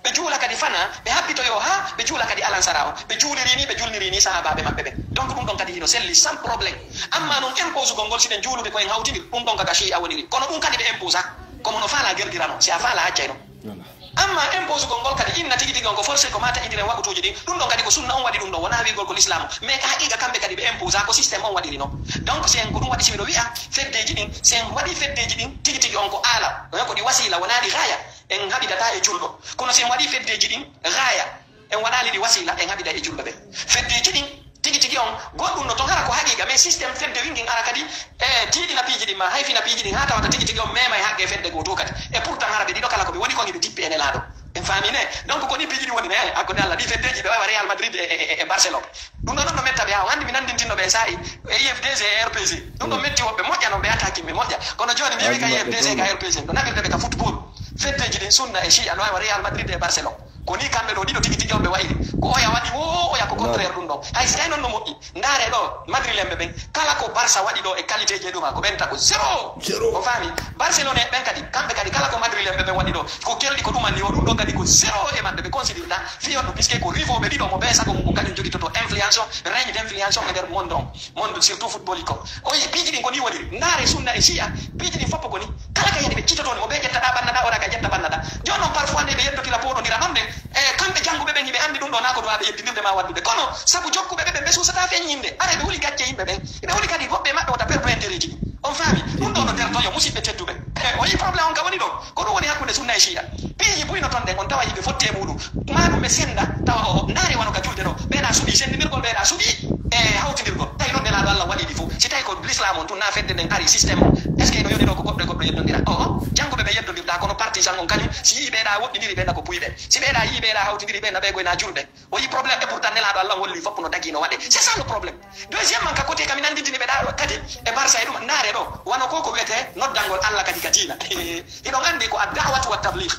ɓe juula kadi fana, ɓe habbitoyo haa ɓe juula kadi alansara on. Ɓe juuliri ni, ɓe julniri ni sahaabaaɓe maɓɓe ɓen. Donc ɗum ɗon kadi hino selli sans problème. Amma non imposugol ngol, si ɓen juulude ko en hawtindir, ɗum ɗon kaka shi'a woniri. Kono ɗum kadi ɓe imposa, komo no faala gerdirano, si a faala accay non. Voilà. Amma imposugol ngol kadi inna tigi tigi on ko forcé ko ma taƴindiren waɓutuuji ɗin. Ɗum ɗon kadi ko sunna on waɗi ɗum ɗon, wonaa wi'gol ko l'islam. Mais ka haqiqa kamɓe kadi ɓe imposa ko système on waɗiri non. Donc si en ko ɗum waɗi, si miɗo wi'a feddeji ɗin, si en waɗi feddeji ɗin tigi tigi on ko aala, on ko ɗi wasila, wonaa ɗi gaaya, en haɓidata e julɗo. Kono si en waɗi feddeji ɗin gaaya, en waɗali ɗi wasila, en haɓida e julɓe ɓe. Feddeji ɗin tigi tigi on, goɗɗum no ton hara ko haqiqa, mais système fedde wingin ara kadi, e tiiɗina piiji ɗin ma, hayfina piiji ɗin, haa tawata tigi tigi on mema e haqqe fedde goo to kadi. E pourtant hara ɓe ɗiɗo kala ko ɓe woni kon hiɓe dippi e Nelaaɗo. En faami ne? Donc ko ni piiji ɗin woni ne, hakkunde Allah, ɗi feddeji ɓe wawa Real Madrid e, e, e, e Barcelone. Ɗum ɗon non no metta ɓe, haa o anndi mi nanndintinno ɓe saa'i, e I F D C e R P C. Ɗum ɗon metti woɓɓe moƴƴa non ɓe attaque mi moƴƴa. Kono jooni mi yewi ka I F D C ka R P C, no naɓirde ɓe ka football. Feddeji ɗin sunna e shi'a no wawa Real Madrid e Barcelone. Ko ni kamɓe ɗo ɗiɗo tigi tigi on ɓe wayri. Ko oya waɗi wo, oya ko contraire ɗum ɗon. Hay si tawi non no moƴƴi. Ndaare ɗo, Madrilenɓe ɓen, kala ko Barça waɗi ɗo e qualité ji e ɗuma, ko ɓen tago zéro. Zéro. On faami? Barcelone ɓen kadi, kamɓe kadi kala ko Madrilenɓe ɓen waɗi ɗo, ko kelɗi ko ɗumanni o, ɗum ɗon kadi ko zéro e maɓɓe, ɓe considérta fii on ɗum, puisque ko rivaux ɓe ɗiɗo mo ɓe sago mum ko kañum jogitoto influence on, règne d'influence on e nder monde on. Monde surtout football ko. O yi piiji ɗin ko ni woniri. Ndaare sunna e shi'a, piiji ɗin foppo ko ni. Kala ka yani ɓe citoto ni, mo ɓe ƴetta ɗa ɓanna ɗa, ora ka ƴetta ɓanna ɗa. Jooni non parfois nde ɓe yeddotira pooɗondira non nden, e kamɓe jannguɓe ɓen hiɓe anndi ɗum ɗo na ko duwa ɓe yeddinirde ma waddude. Kono sabu jokkuɓe ɓe ɓen ɓe suusata feññinde, ara ɓe huli gacce yimɓe ɓen. Ɓe huli kadi woɓɓe maɓɓe wota perdo intérêt ji. On faami? Ɗum ɗo no tertoyo musidɓe tedduɓe. E o yi problème on ka woni ɗo. Ko ɗum woni hakkunde sunna e shi'a. Piiji buy no ton ɗen, on tawa yiɓe fotte e muɗum. Ma ɗum ɓe senda, tawa o ndaare wano ka julde ɗo. Ɓeeɗa suɓi sendindirgol, ɓeeɗa suɓi e hawtindirgol. Tawi non Nelaaɗo Allah waɗi ɗi fof. Si tawi ko l'islam on tun na fedde nden ari système on. Est-ce que no yoni ɗo ko goɗɗo e goɗɗo yeddondira? O, jannguɓe ɓe yeddondirta, kono partisan on kañum, si yii ɓeeɗa woɗɗindiri ɓe na ko puyɓe. Si ɓeeɗa yii ɓeeɗa hawtindiri ɓe na ɓe goy na julɓe. O yi problème e pourtant Nelaaɗo Allah holli fof no dagi no waɗe. C'est ça le problème. Deuxièmement, ka côté kam mi nanndintini ɓe ɗa kadi e Barça e ɗum, ndaare ɗo, wano ko ko wiyetee noddangol Allah kadi ka diina. Hiɗon anndi ko ad-da'watu wa tabligh.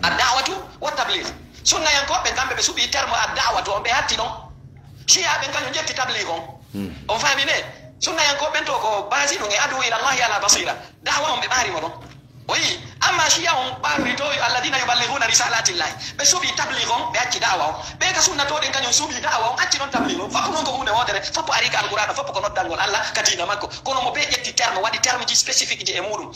Ad-da'watu wa tabligh. Sunnayankooɓe ɓen kamɓe ɓe suɓi terme ad-da'watu on, ɓe hatti ɗon. Shi'a ɓen kañum ƴetti tabligh on. On faami ne? Sunnayankooɓe ɓen to ko basi ɗum e adu ila Allahi ala basira. Da'wa on ɓe ɓaari mo ɗon. O yi, amma shi'a on ɓaarori to alladina yuballighuna risalatillahi. Ɓe suɓi tabligh on, ɓe acci da'wa on. Ɓe ka sunna to ɗen kañum suɓi da'wa on, acci ɗon tabligh on. Fof non ko huunde wootere, fof ari ka Alqur'aana, fof ko noddangol Allah ka diina makko. Kono mo ɓe ƴetti terme, waɗi terme ji spécifique ji e muɗum.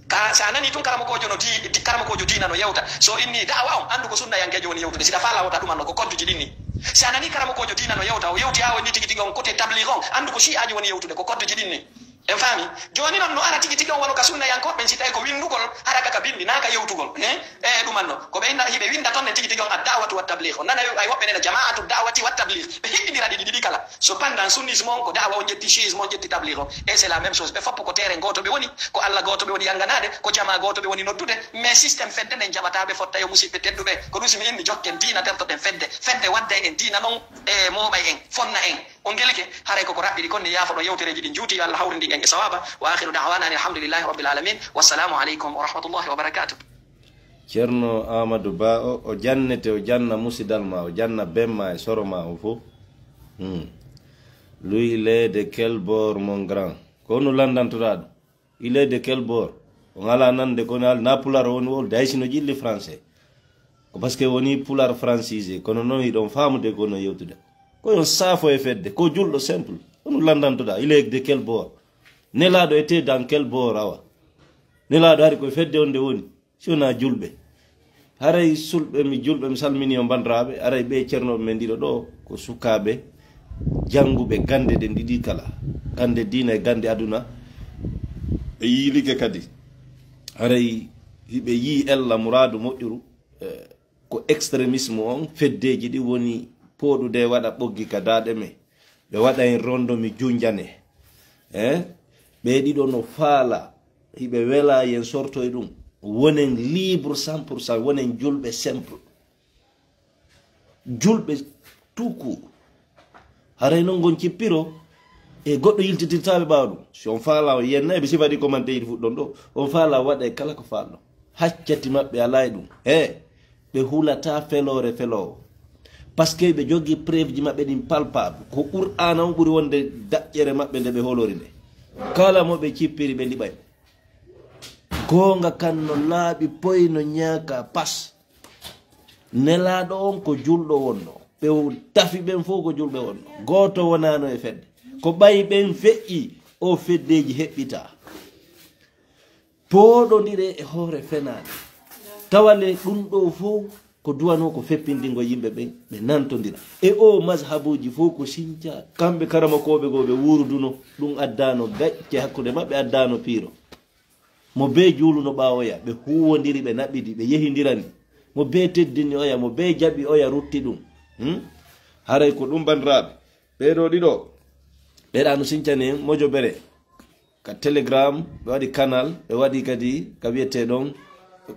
Ka, sa nani tun karamokoojo no di, di, karamokoojo diina no yewta. So inni da'wa on, anndu ko sunnayankeejo woni yewtude. Siɗa faala wota ɗum anno ko kodduji ɗin ni. Sa nani karamokoojo diina no yewta, o yewti haa woni tigi tigi on côté tabligh on, anndu ko shi'aaji woni yewtude, ko kodduji ɗin ni. En faami? Jooni non no ara tigi tigi on wano ka sunnayankooɓe ɓen, si tawi ko winndugol, hara ka ka binndi, naa ka yewtugol. Eh? E ɗum anno. Ko ɓe inna, hiɓe winnda ton ne tigi tigi on ad-da'watu wa tabligh. On nana ay woɓɓe nena jama'atu da'wati wa tabligh. Ɓe hiɓɓindira ɗi ɗiɗi kala. Cependant, sunnisme on ko da'wa on ƴetti, chiisme on ƴetti tabligh on. Et c'est la même chose. Ɓe foppo ko terrain gooto ɓe woni, ko Allah gooto ɓe woni yanganaade, ko jamaa gooto ɓe woni noddude. Mais système fedde nden jaɓataa ɓe fotta yo musidɓe tedduɓe. Ko ɗum si mi inni jokken diina tertoɗen fedde. Fedde wadday en diina non e mooɓay en, fonna en. On gelike, haray koko raɓɓiɗi kon ni yaafoɗon yewtereeji ɗin juuti, yo Allah hawrindin en e sawaaba. Wa akhiru da'wana anil hamdulillahi rabbil alamin. Wassalamu aleykum wa rahmatullahi wa barakatuh. Ceerno Aamadu Ba o, o jannete, o janna musidal ma, o janna ben ma e soro ma o fof. Hmm. Lui il est de quel bord mon grand? Ko honno lanndantoɗaa ɗum? Il est de quel bord? On alaa nande kono al na pular o woni wolde hay sino ƴilli français. Ko parce que woni pular francisé, kono noon hiɗon faamude ko no yewtude. Ko yon saafo e fedde, ko julɗo simple. Honno lanndantoɗaa? Il est de quel bord? Nelaaɗo était dans quel bord awa? Nelaaɗo hari koye fedde on nde woni. Si wonaa julɓe. Haray sulɓe mi julɓe mi salmini on banndiraaɓe, haray ɓee ceernooɓe men ɗiɗo ɗoo ko sukaaɓe jannguɓe gannde ɗen ɗiɗi kala, gannde diina e gannde aduna. Ɓe yiilike kadi. Haray hiɓe yii ella muraadu moƴƴuru, eh, ko extrémisme on, feddeeji ɗi woni pooɗude waɗa ɓoggi ka daaɗe men. Ɓe waɗa en rondo mi junjane. Eh? Ɓee ɗiɗo no faala Hiɓe wela yen sorto e ɗum. Wonen libre cent pour cent, wonen julɓe simple. Julɓe tout court. Haray non ngon cippiro e goɗɗo yiltitirtaaɓe ɓaawo ɗum. Si on faala, on yenna e ɓe sifa ɗi commentaire fuɗɗon ɗo. On faala, waɗa e kala ko faalɗo. Haccati maɓɓe alaa e ɗum. He, ɓe hulataa feloore feloowo. Parce que ɓe jogii preuve ji maɓɓe ɗin palpable. Ko Qur'aana on ɓuri wonde daƴƴere maɓɓe nde ɓe holori nde. Kala mo ɓe cippiri, ɓe liɓay. Goonga kan no laaɓi poy, no ñaaka pas. Nelaaɗo on ko julɗo wonno. Ɓe tafi ɓen fof ko julɓe wonno. Gooto wonaano e fedde. Ko ɓay ɓen feƴƴi, o feddeeji heɓɓitaa. Pooɗondire e hoore fenaande. Tawale ɗum ɗo fof ko duwanoo ko feppindingo yimɓe ɓen, ɓe nantondira. E o mazhabuuji fof ko sinca, kamɓe karamokooɓe goo ɓe wuurduno, ɗum addaano gacce hakkunde maɓɓe, addaano piiro. Mo bee juuluno ɓaawoya, ɓe huuwondiri, ɓe naɓidi, ɓe yehindirani. Mo bee teddini oya, mo bee jaɓi oya, rutti ɗum. Hmm? Haray ko ɗum, banndiraaɓe. Ɓee ɗoo ɗiɗo, ɓeeɗa no sincani en mojobere. Ka Telegram, ɓe waɗi canal, ɓe waɗi kadi ka wiyetee ɗon,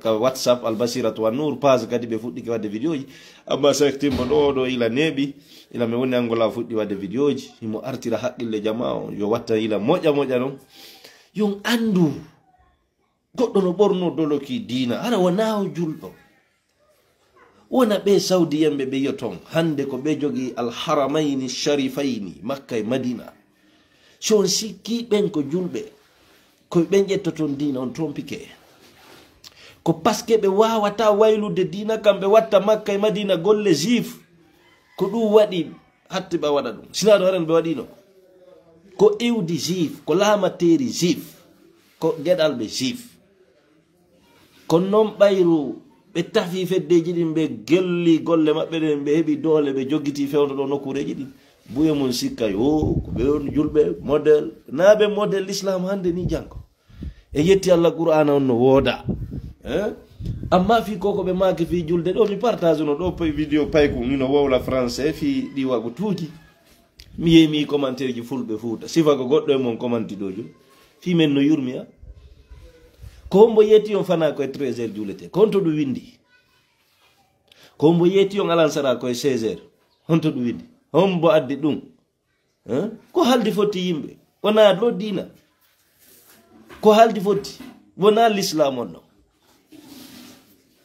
ka WhatsApp, Al Basiratu wan Nur, page kadi ɓe fuɗɗike waɗde vidéo ji. Amma Seek Timbo ɗoo, ɗoo ila neeɓi, ila mi woni Angola fuɗɗi waɗde vidéo ji. Himo artira haqqille jamaa on, yo watta ila moƴƴa moƴƴa non. Yon anndu, goɗɗo no ɓorno doloki diina, hara wonaa o julɗo. Wona ɓe Sawdiyemɓe ɓe yiyoton, hannde ko ɓe jogii Al Haramayni Sharifayni, Makka e Madina. Si on sikkii ɓen ko julɓe, ko ɓen ƴettoton diina, on trompike. Ko parce que ɓe waawataa waylude diina kam, ɓe watta Makka e Madina golle juif. Ko ɗum waɗi hatti ɓe waɗa ɗum. Sinaa ɗum haren ɓe waɗiino. Ko iwdi juif, ko laamateeri juif, ko geɗalɓe juif. Kono noon ɓayru ɓe tafi feddeeji ɗin, ɓe gelli golle maɓɓe ɗen, ɓe heɓi doole, ɓe jogitii fewndo ɗo nokkuureeji ɗin. Buye mum sikkay, o, ko ɓe on julɓe, modèle. Naa ɓe modèle l'islam hannde ni janngo. E yetti Allah, Qur'aana on no wooda. Eh? Amma fii ko, ko ɓe maaki fii julde ɗo, mi partage no ɗo pay-, vidéo payku, ni no wowla français fii ɗi wagu tuuji. Mi yehi mi commentaire ji fulɓe Fuuta. Sifa ko goɗɗo e mon commenti ɗo jun. Fii men no yurmi, a? Ko hombo yetti on fana ko e treize heures juulete? Ko honto ɗum windi? Ko hombo yetti on alansara ko e seize heures? Honto ɗum windi? Hombo addi ɗum? Eh? Ko haldi fotti yimɓe? Wonaa ɗo diina. Ko haldi fotti? Wonaa l'islam on ɗo.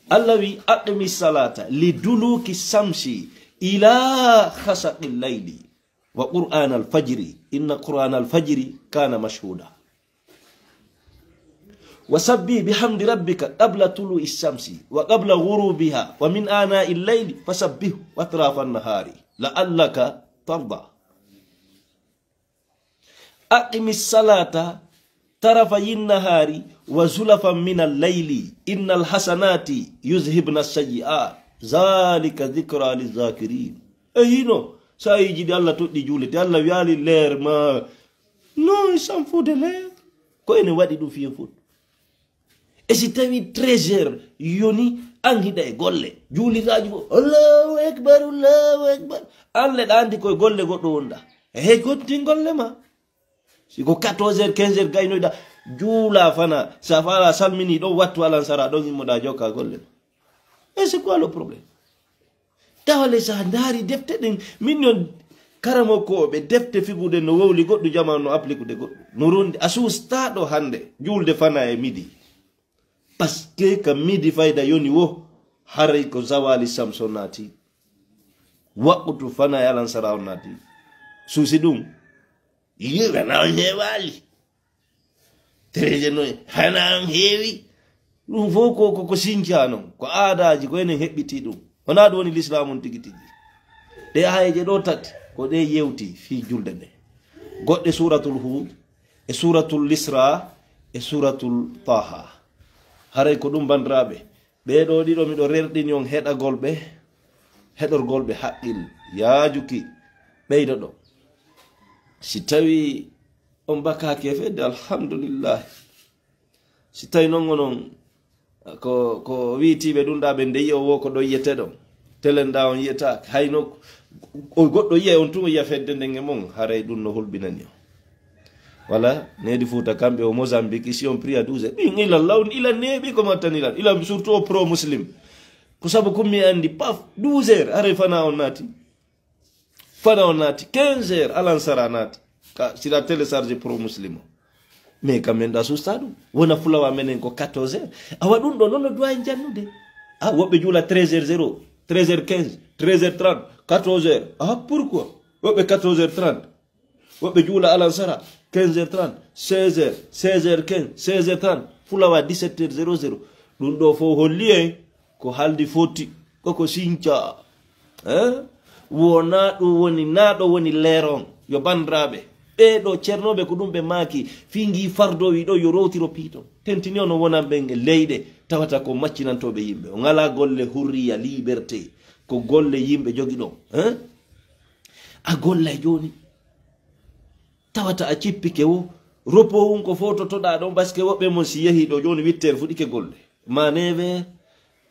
Allah wi, "Aqimi salata li duluki samsi ila khasaqi layli wa qur'an al fajri, inna qur'an al fajri kana mashhuda." وسبح بحمد ربك قبل طلوع الشمس وقبل غروبها ومن آناء الليل فسبح وأطراف النهار لعلك ترضى. أقم الصلاة طرفي النهار وزلفا من الليل إن الحسنات يذهبن السيئات ذلك ذكرى للذاكرين. E hino, so a yiɗi Allah toɗɗi juulde, Allah wiyaali leer ma, no, il s'en fout de leer. Ko ene waɗi ɗum fiye foot. E si tawi treize heures yoni, an hiɗa e golle. Juuliraaji fof, "Allahu Akbar, Allahu Akbar." An le ɗa anndi koye golle goɗɗo wonɗa. He gottin golle ma. Si ko quatorze heures, quinze heures gaynoyɗa, juula fana, sa fala salmini ɗon wattu alansara, ɗon immoɗa jokka golle ma. Et c'est quoi le problème? Tawale sa ndaari defte ɗen, min non karamokooɓe defte figude no wowli goɗɗo jamanu no applikude goɗɗo. No rondi a suustaaɗo hannde juulde fana e midi. Parce que ka midi fayda yoni wo, haray ko zawali samso naati. Waqutu fana e alansara on naati. Suusi ɗum. Yiɗi fana on heewaali. Tereje noy, hana an heewi. Ɗum fof ko, ko, ko sinca non, ko aadaaji, ko enen heɓɓiti ɗum. Wonaa ɗum woni lislaamu on tigi tigi. Ɗe aayeeje ɗo tati, ko ɗe yewti fii julde nde. Goɗɗe suuratul Huud, e suuratul Isra, e suuratul Taaha. Haray ko ɗum, banndiraaɓe, ɓee ɗoo ɗiɗo miɗo rerɗini on heɗagol ɓe, heɗorgol ɓe haqqil, yaajuki, ɓeydo ɗo. Si tawii on bakaaki e fedde, alhamdulillahi. Si tawi non onon ko, ko wiitiiɓe ɗum ɗa ɓe ndeyi o wo ko ɗo yiyete ɗon, telen ɗa on yiyetaake. Hayno o goɗɗo yiya on tun o yiya fedde nden e mon, haray ɗum no hulɓinani on. Wala, nedi Fuuta kamɓe o Mozambique, ici on prie à douze heures. Ɗin ila lawn, ila neeɓi ko mattani lan. Ila surtout o pro muslim. Ko sabu kummi andi, paf, douze heures, haray fana on naati. Fana on naati, quinze heures, alansara naati. Ka, sira télécharge pro muslim o. Mais quand même, da susta ɗum. Wona fulawa menen ko quatorze heures. Awa ɗum ɗo, non no doit en jannude. Ah, woɓɓe juula treize heures zéro, treize heures quinze, treize heures trente, quatorze heures. Ah, pourquoi? Woɓɓe quatorze heures trente. Woɓɓe juula alansara, quinze heures trente, seize heures, seize heures quinze, seize heures trente, fulawa dix-sept heures zéro zéro. Ɗum ɗo fof holli en ko haldi foti, koko sinca. Hein? Wona ɗum woni, na ɗo woni leeron. Yo bandiraaɓe, ɓee ɗo ceernooɓe ko ɗum ɓe maaki, fii ngii fardowi ɗo yo rowtiro piito. Tentini ono wonan ɓen e leyɗe, tawata ko maccinantooɓe yimɓe. O ŋalaa golle hurriya, liberté, ko golle yimɓe jogi ɗon. Hein? A gollay jooni. Tawata a cippike wo, repos un ko fototoɗaa ɗon, parce que woɓɓe mon si yehi ɗo jooni huit heures fuɗike golle. Ma neuf heures,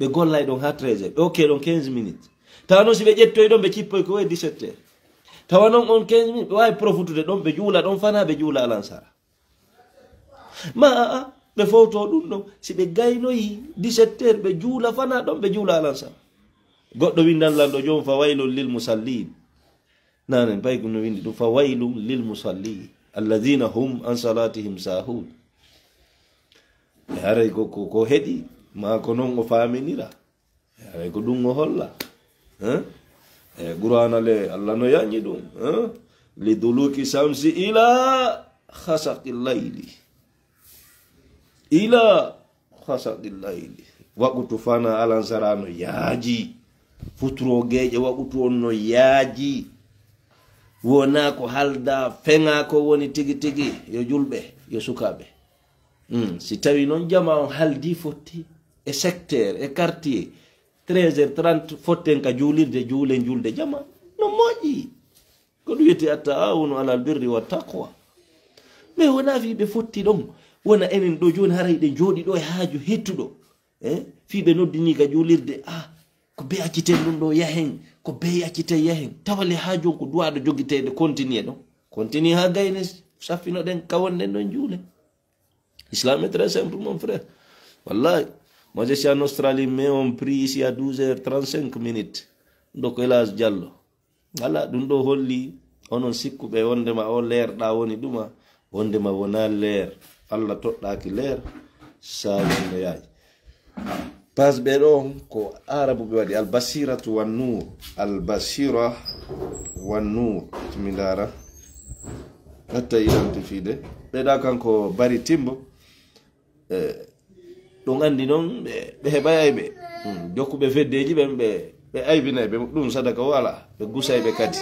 ɓe gollay ɗon haa treize heures, ɓe okke ɗon quinze minutes. Tawa noon si ɓe ƴettoy ɗon, ɓe cippoy ko wayi dix-sept heures. Tawa noon on quinze minutes, ɓe waawi profutude ɗon, ɓe juula ɗon, fana ɓe juula alansara. Ma a, a, ɓe fowto ɗum ɗon, si ɓe gaynoyi dix-sept heures, ɓe juula fana ɗon, ɓe juula alansara. Goɗɗo windan lan ɗo jooni, fa waylun lil musallin. Nanen, pay ko no windi ɗum, fa waylun lil musallin, alladhina hum an salatihim sahun. E haray ko, ko, ko heɗi, ma ko non o faaminira. E haray ko ɗum o holla. Hein? E Qur'ana le, Allah no yañi ɗum. Hein? Li duluki shamsi ila khasaqi layli. Ila khasaqi layli. Waqutu fana alansara no yaaji. Futuro geeƴe waqutu on no yaaji. Wona ko halda, feŋa ko woni tigi tigi. Yo julɓe, yo sukaaɓe. Hmm, si tawi noon jama on haldi fotti e secteur, e quartier, treize heures trente fotten ka juulirde, juulen julde jama. No moƴƴi. Ko ɗum wiyetee at-ta'awunu alal birri wa taqwa. Mais wona fii ɓe fotti ɗon. Wona enen ɗo jooni haray ɗe jooɗi ɗo e haaju hettuɗo. Eh? Fii ɓe noddini ka juulirde. Ah, ko be acciten ɗum ɗo yahen. Ko be acciten yahen. Tawale haaju on ko duwaɗo jogiteede continue ɗon. Continue haa gayne saffinoɗen ka wonɗen ɗon juule. Islam est très simple, mon frère. Wallahi. Moi, je suis en Australie, mais on prie ici à douze heures trente-cinq minutes. Donc, hélas, Diallo. Wala, ɗum ɗo holli onon sikkuɓe wondema o leerɗa woni ɗuma, wondema wona leer. Allah toɗɗaki leer, sa wonno yaaji. Page ɓe ɗo ko Arabu ɓe waɗi, Al Basiratu wan Nur. Al Basira wan Nur. Mi ndaara. Hatta identifié de. Ɓe ɗa kanko Bari Timbo. Eh, ɗum anndi noon ɓe, ɓe heɓay ayɓe. Hmm, jokkuɓe feddeeji ɓen, ɓe, ɓe aybinay ɓe. Ɗum sadaka o alaa. Ɓe gusay ɓe kadi.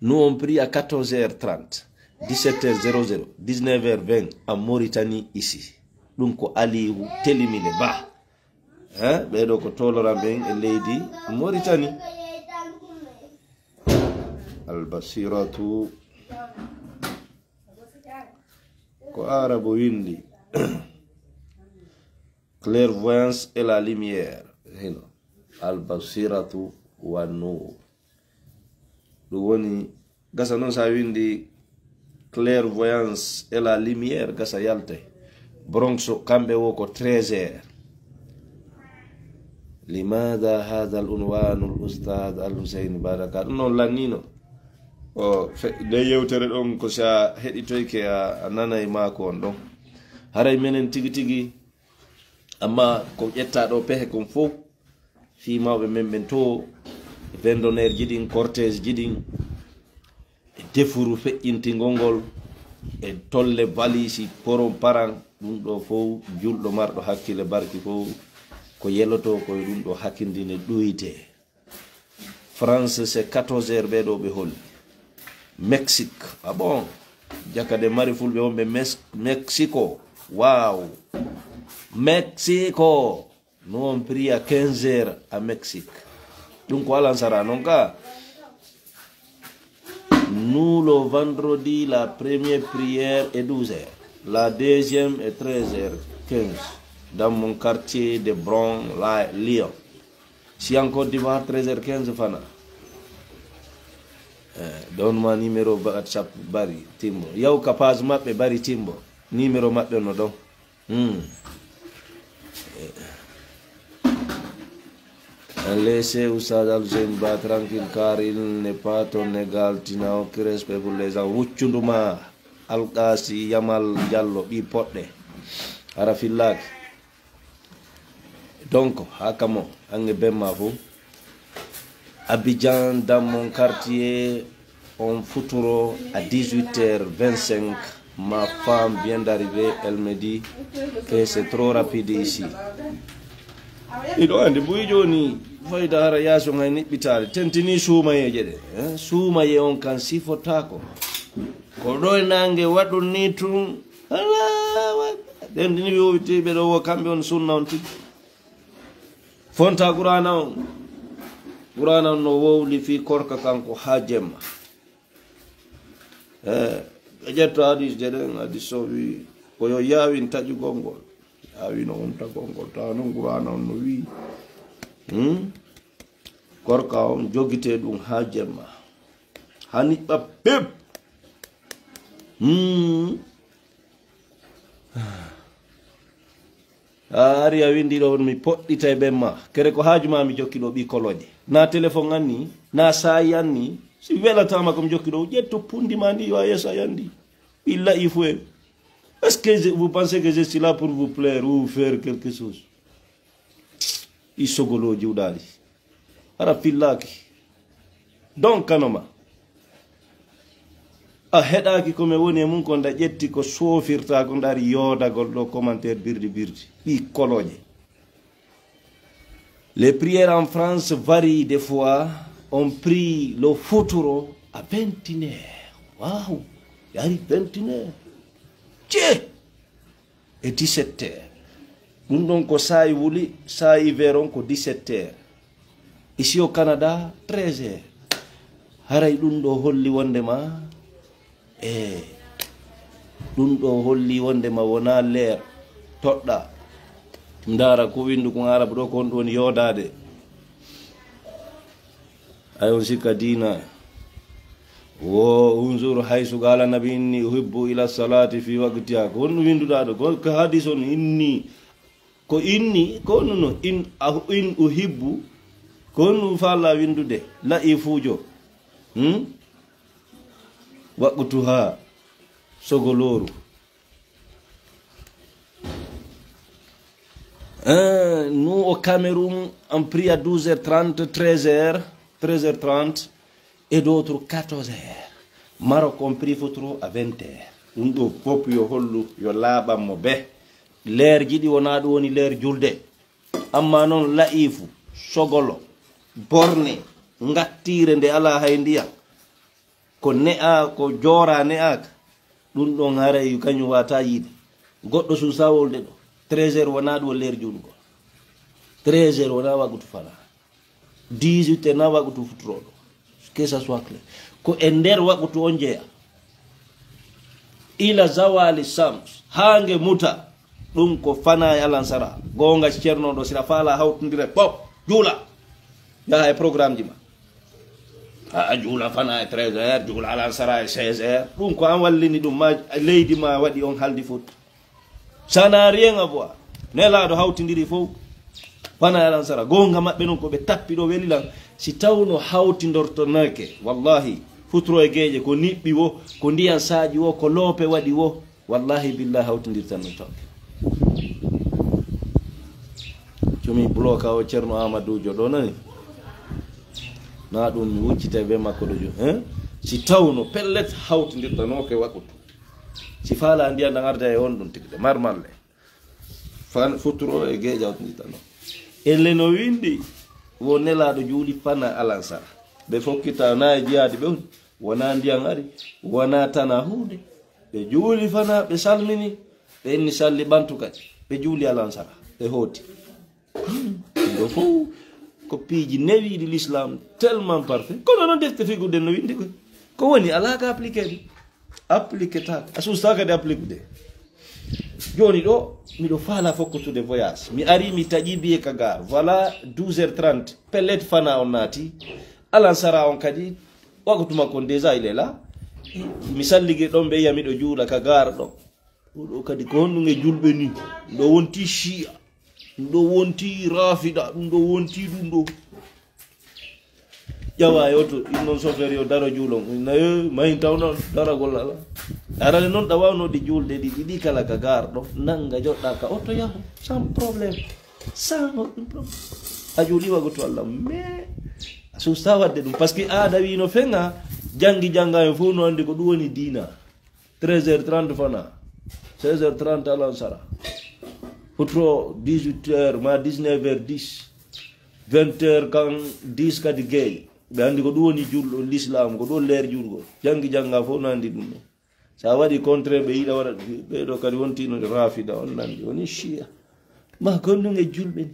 Nous on prie à quatorze heures trente, dix-sept heures zéro zéro, dix-neuf heures vingt en Mauritanie ici. Ɗum ko Aliou Telimile Ba. Hein? Ɓee ɗo ko toloran ɓen e leydi Mauritanie. Al Basiratu. Ko Arabu windi. Clairvoyance et la lumière. Hino. Al Basiratu wa Nur. Ɗum woni, gasa noon sa windi clairvoyance et la lumière, gasa yaltay. Bronx, kamɓe wo ko treize heures. Limada hadha al unwanu al ustad al Hussein Baraka? Ɗum noon lannino. O fe-, nde yewtere ɗon ko sa heɗitoyke a, a nanay maako on ɗon. Haray menen tigi tigi, amma ko ƴetta ɗo pehe kon fof, fii mawɓe men ɓen to, vendonnaire ji ɗin, cortège ji ɗin, e defuru feƴƴintingol ngol, e tolle valise, poron paran, ɗum ɗo fof julɗo marɗo hakkille barki fof, ko yeloto ko e ɗum ɗo hakkindine ɗuyte. France, c'est quatorze heures ɓee ɗo ɓe holli. Mexique, ah bon? Jakade mari fulɓe wonɓe Mes-, Mexico. Waaw. Mexico. Nous on prie à quinze heures à Mexique. Ɗum ko alansara noon ka. Nous, le vendredi, la première prière est douze heures. La deuxième est treize heures quinze. Dans mon quartier de Bron, la, Lyon. Si en Côte d'Ivoire, treize heures quinze fana. Eh, ɗon ma numéro WhatsApp bari timbo. Yaw ka page maɓɓe bari timbo. Numéro maɓɓe no ɗon. Hmm. Eh. Laissez Oustaz Algène ba tranquille car il n'est pas ton égal, tu n'as aucun respect pour les gens. Wuccundu ma Alqasi Yamal Diallo ɓi poɗɗe. Ara fillaki. Donc, ha kamo, ange bemma fo. Abidjan dans mon quartier, on futuro à dix-huit heures vingt-cinq. Ma femme vient d'arriver, elle me dit que c'est trop rapide ici. Iɗo andi buy joni fayda hara yaso ngay niɓɓitare tentini suumayeje ɗe, eh, suumaye on kan sifotako. Ko ɗo e nange waɗun ni tun. Allahu Akbar. Ɗen ɗini yowiti ɓe ɗo wo kamɓe on sunna on tigi. Fonta Qur'ana on. Qur'ana on no wowli fi korka kanko ha jemma. Eh, ɓe ƴetta hadis je ɗen, hadis o wi ko yo yawin taƴugol ngol. Yawino on tagol ngol. Tawa non Qur'ana on no wi. Hmm? Korka on jogite ɗum ha jemma. Ha niɓɓa pep. Hmm. A ari a windi ɗo mi poɗɗita e ɓen ma. Kere ko haaju ma mi jokki ɗo ɓi koloje. Na téléphone anni, na sayi anni. Si welatama ko mi jokki ɗo, ƴetto pundi ma ndi yo a yesa yandi. Ɓilla il faut. Est-ce que je- vous pensez que je suis là pour vous plaire ou faire quelque chose? I sogolo jiwɗaali. Hara fillaaki. Donkanoma. A heɗaaki ko mi woni e mum ko nda ƴetti ko soofirta ko ndari yoodagol ɗo commentaire birdi birdi. Ɓi koloje. Les prières en France varient des fois. On prie le futuro à vingt et une heures. Waaw. Yari vingt et une heures. Cee. E dix-sept heures. Ɗum ɗon ko saa'i wuli, saa'i hiver on ko dix-sept heures. Ici au Canada, treize heures. Haray ɗum ɗo holli wonde ma, e ɗum ɗo holli wonde ma wona leer toɗɗa. Ndaara ko windu kon arabu ɗo ko on ɗon yoodaade. Ay on sikka diina. Wo unzur haysu qala nabi inni uhibbu ila salati fi waqtiha. Ko honɗum winduɗa ɗo? Ko, ko hadis on inni. Ko inni, ko honɗum no in, ah, in uhibbu. Ko honɗum faala windude? La'i fuujo. Hmm? Waqtuha. Sogolooru. Hein, nous au Cameroun, on prie à douze heures trente, treize heures, treize heures trente, et d'autres quatorze heures. Maroc, on prie futuro à vingt heures. Ɗum ɗo fof yo hollu, yo laaɓan mo be. Leer jiɗi wonaa ɗum woni leer julde. Amma noon la'ifu, sogolo, borne, ngattiire nde alaa hay ndiyam. Ko ne'a, ko joora ne'aaka. Ɗum ɗon haray kañum wata yiide. Goɗɗo suusa wolde ɗo. Treize heures wonaa ɗum leer juulugol. Treize heures wonaa wagutu fana. Dix-huit heures na wagutu futurooɗo. Que ça soit clair. Ko e nder wagutu on jeya. Ila zawali shams. Haa nge muta. Ɗum ko fana e alansara. Goonga Ceerno ɗo, sira faala hawtindire pop. Juula. Yaha e programme ji ma. A, a juula fana e treize heures, juula alansara e seize heures. Ɗum ko an wallini ɗum, ma leydi ma waɗi on haldi fof. Ça n'a rien à voir. Nelaaɗo hawtindiri fof. Fana e alansara. Goonga maɓɓe noon ko ɓe tappi ɗo weli lan. Si tawno hawtindortonake, wallahi, futuro e geeƴe ko niɓɓi wo, ko ndiyan saaƴi wo, ko loope waɗi wo, wallahi billahi hawtindirtan no tawde. Cumi bloka o Ceerno Amadou Jo ɗo nani. Na ɗum mi wuccita be makko ɗo jo. Hein? Si tawno pellet hawtindirtanoke waɗutu. Si faala ndiyan ɗan arda e on ɗum tigi de marmalle. Fan futuro e geeƴa hawtindirtano. Elle no windi wo Nelaaɗo juuli fana alansara. Ɓe fokkita na e jiyaadi ɓe on. Wona ndiyan ari. Wona tana huunde. Ɓe juuli fana, ɓe salmini, ɓe inni salli ɓantu kadi. Ɓe juuli alansara, ɓe hooti. Ɗo fof ko piiji newiiɗi l'islam, tellement parfait. Kono noon defte figgude no winndi koy. Ko woni alaa ka appliqué ɗi. Appliqué taaka. A suusta kadi appliqué de. Jooni ɗo, miɗo faala fokkutude voyage. Mi ari, mi taƴi biye ka gare. Voilà, douze heures trente. Pellet fana on naati. Alansara on kadi, Wago tuma kon déjà il est là. Mi salligi ɗon ɓe yiya miɗo juula ka gaar ɗon. Ɗo kadi ko honɗum e julɓe ni? Ɗo wonti Shia. Ɗo wonti Rafida. Ɗum ɗo wonti ɗum ɗo. Ƴawa e oto, ɗin non chauffeur yo daro juulon. Nayo mahin taw non daragol ala. Arale non ɗa wawno ɗi juulde ɗi ɗiɗi kala ka gaar ɗo. Nanga joɗɗa ka oto yahu. Sans problème. Sans aucun problème. A juuli wago to Allah. Mais a susta wadde ɗum. Parce que aada wino fenga, jangi janga en fof no andi ko ɗum woni diina. Treize heures trente fana. Seize heures trente alansara. Hutro dix-huit heures ma dix-neuf heures dix. Vingt heures kan dix kadi geeƴe. Ɓe andi ko ɗum woni julɗo l'islam, ko ɗum leer julgol. Jangi janga fof no andi ɗum ɗo. Sa waɗi contraire ɓe yiɗa waɗa ɓeɗo kadi wontino rafida on nandi woni Shia. Ma kon ɗum e julɓe ni.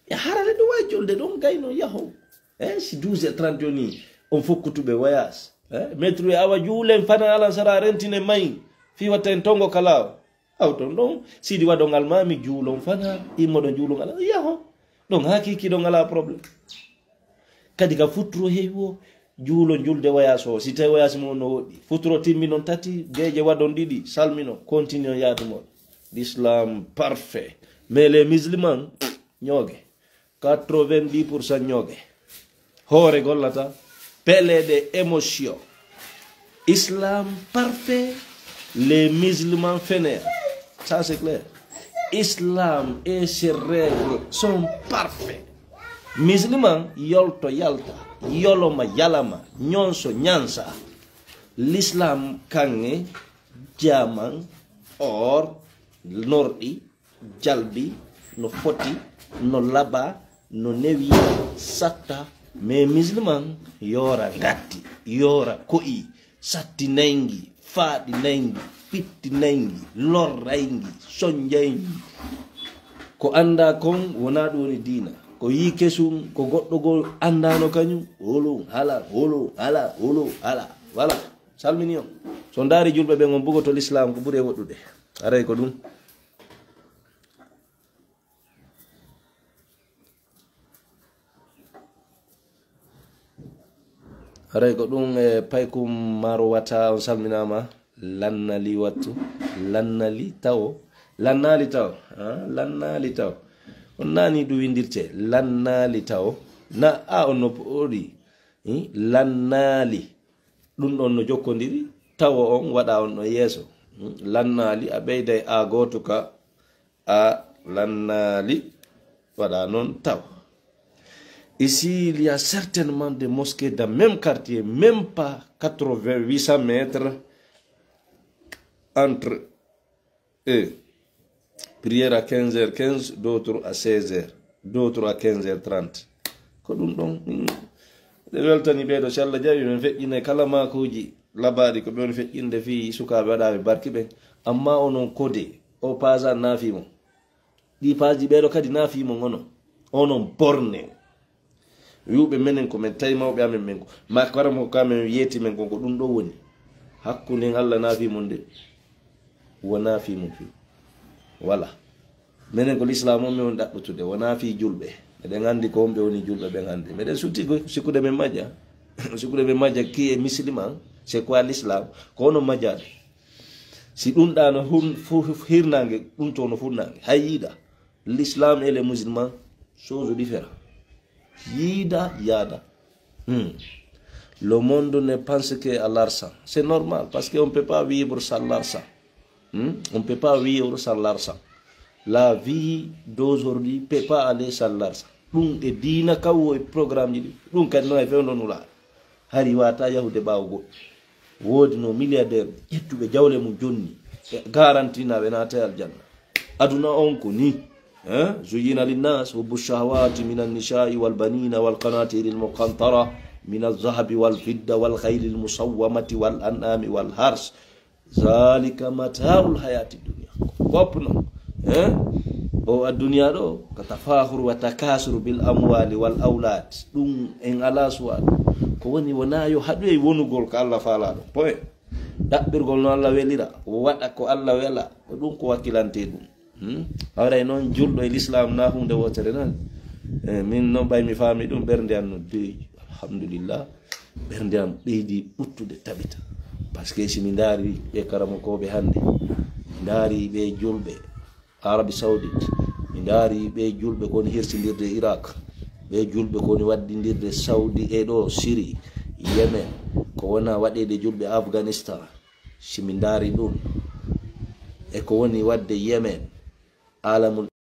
E harale ɗum wawi julde ɗon gayno yaho. E si douze heures trente yoni on fokkutuɓe voyage. E metro e awa juulen fana alansara rentine mayi. Fi watta en tongo kalaw. Aw ton ɗon sidi waɗo ngal ma mi juulon fana immoɗon juulon ala yaho. Ɗon hakiki ɗon ala problème. Kadi ka futuro heewi o juulon julde wayas o si tawi wayas mo no woɗɗi futuro timminon tati geeƴe waɗon ɗiɗi salminon continuon yaadu mon. L'islam parfait. Mais les musulmans ñooge. Quatre-vingt-dix pour cent ñooge. Hoore gollata peleɗe émotion. Islam parfait. Les musulmans fainéants. Ça c'est clair. Islam et ses règles sont parfaits. Musulman yolto yalta, yoloma yalama, ñonso ñansa. L'islam kanŋe jaman or norɗi jalbi no foti, no laba, no newi, satta. Mais musulman yora gatti, yora ko'i, satti nayngi, faaɗi nayngi, pitti nayngi, lorrayngi, sonjayngi. Ko annda kon wona ɗum woni diina. Ko yi kesum ko goɗɗo goo anndano kañum. Holo hala, holo hala, holo hala. Wala. Salmini on. So ndaari julɓe ɓen on bugoto l'islam ko ɓuri e woɗɗude. Aray ko ɗum. Haray ko ɗum e paykum maro wata on salminama. Lannali wattu. Lannali tawo. Lannali tawo. Ah, lannali tawo. On nani ɗum windirte. Lannali tawo. Na a on no poɗi. Hmm? Lannali. Ɗum ɗon no jokkondiri. Tawo on waɗa on ɗon yeeso. Hmm? Lannali a ɓeyday a gooto ka a lannali waɗa noon taw. Ici, il y a certainement des mosquées dans même quartier, même pas quatre-vingts, huit cents mètres entre eux. Prière à quinze heures quinze, d'autres à seize heures, d'autres à quinze heures trente. Ko ɗum ɗon, mm, ɓe weltani ɓeeɗo, si Allah jaɓi, men feƴƴinay kala maakuuji labaaɗi ko ɓe woni feƴƴinde fii sukaaɓe waɗaaɓe barki ɓen. Amma onon kode, o paasa naafi mon. Ɗi paasji ɓeeɗo kadi naafi mon onon. Onon borne. Wi'uɓe menen ko men tawi mawɓe amen men ko. Ma kara mo ka men yeeti men kon ko ɗum ɗo woni. Hakkunden Allah naafi mon de. Wonaa fii mum fii. Wala. Menen ko l'islam on min woni ɗaɓɓutude. Wonaa fii julɓe. Meɗen anndi ko wonɓe woni julɓe ɓen hannde. Meɗen sutti ko sikkude men majja. Sikkude men majja qui est musulman, c'est quoi l'islam? Ko hono majjaade. Si ɗum ɗa no hun-, fu-, fu-, hirnaange, ɗum to no funnaange. Hay yiida. L'islam et les musulmans, chose différente. Yiida, yaada. Hmm. Le monde ne pense que à l'argent. C'est normal parce qu'on ne peut pas vivre sans l'argent. Hmm? On ne peut pas vivre sans l'argent. La vie d'aujourd'hui ne peut pas aller sans l'argent. Ɗum e diina kawo e programme ji ɗi. Ɗum kadi noon e fewndo nulaaɗo. Hari wata yahude ɓaawo goɗɗo. Woodi no milliardaire ƴettuɓe jawle mum jonni. Ɓe garantina ɓe naata e aljanna. Aduna on ko ni. Eh? زين للناس حب الشهوات من النساء والبنين والقناطير المقنطرة من الذهب والفضة والخيل المسومة والأنعام والحرث. ذلك متاع الحياة الدنيا. Ko fof noon. Eh? O aduna ɗo, ko تفاخر وتكاثر بالأموال والأولاد. Ɗum en alaa suwaa ɗum. Ko woni wonaa yo haɗu e wonugol ko Allah faalaa ɗum. Point. Ɗaɓɓirgol no Allah welira, waɗa ko Allah wela, ko ɗum ko wakkilante ɗum. Hmm? Haray noon julɗo e l'islam na huunde wootere nan. Eh, min noon ɓay mi faami ɗum ɓernde an no deeƴi. Alhamdulillah. Ɓernde am ɓeydi ɓuttude taɓita. Parce que si mi ndaari ɓe karamokooɓe hannde, mi ndaari ɓe julɓe Arabie Saoudite, mi ndaari ɓe julɓe ko woni hirsindirde Irak, ɓe julɓe ko woni waɗɗindirde Saudi e ɗo Syrie, Yemen, ko wona waɗeede julɓe Afghanistan. Si mi ndaari ɗum e ko woni waɗde Yemen, alamul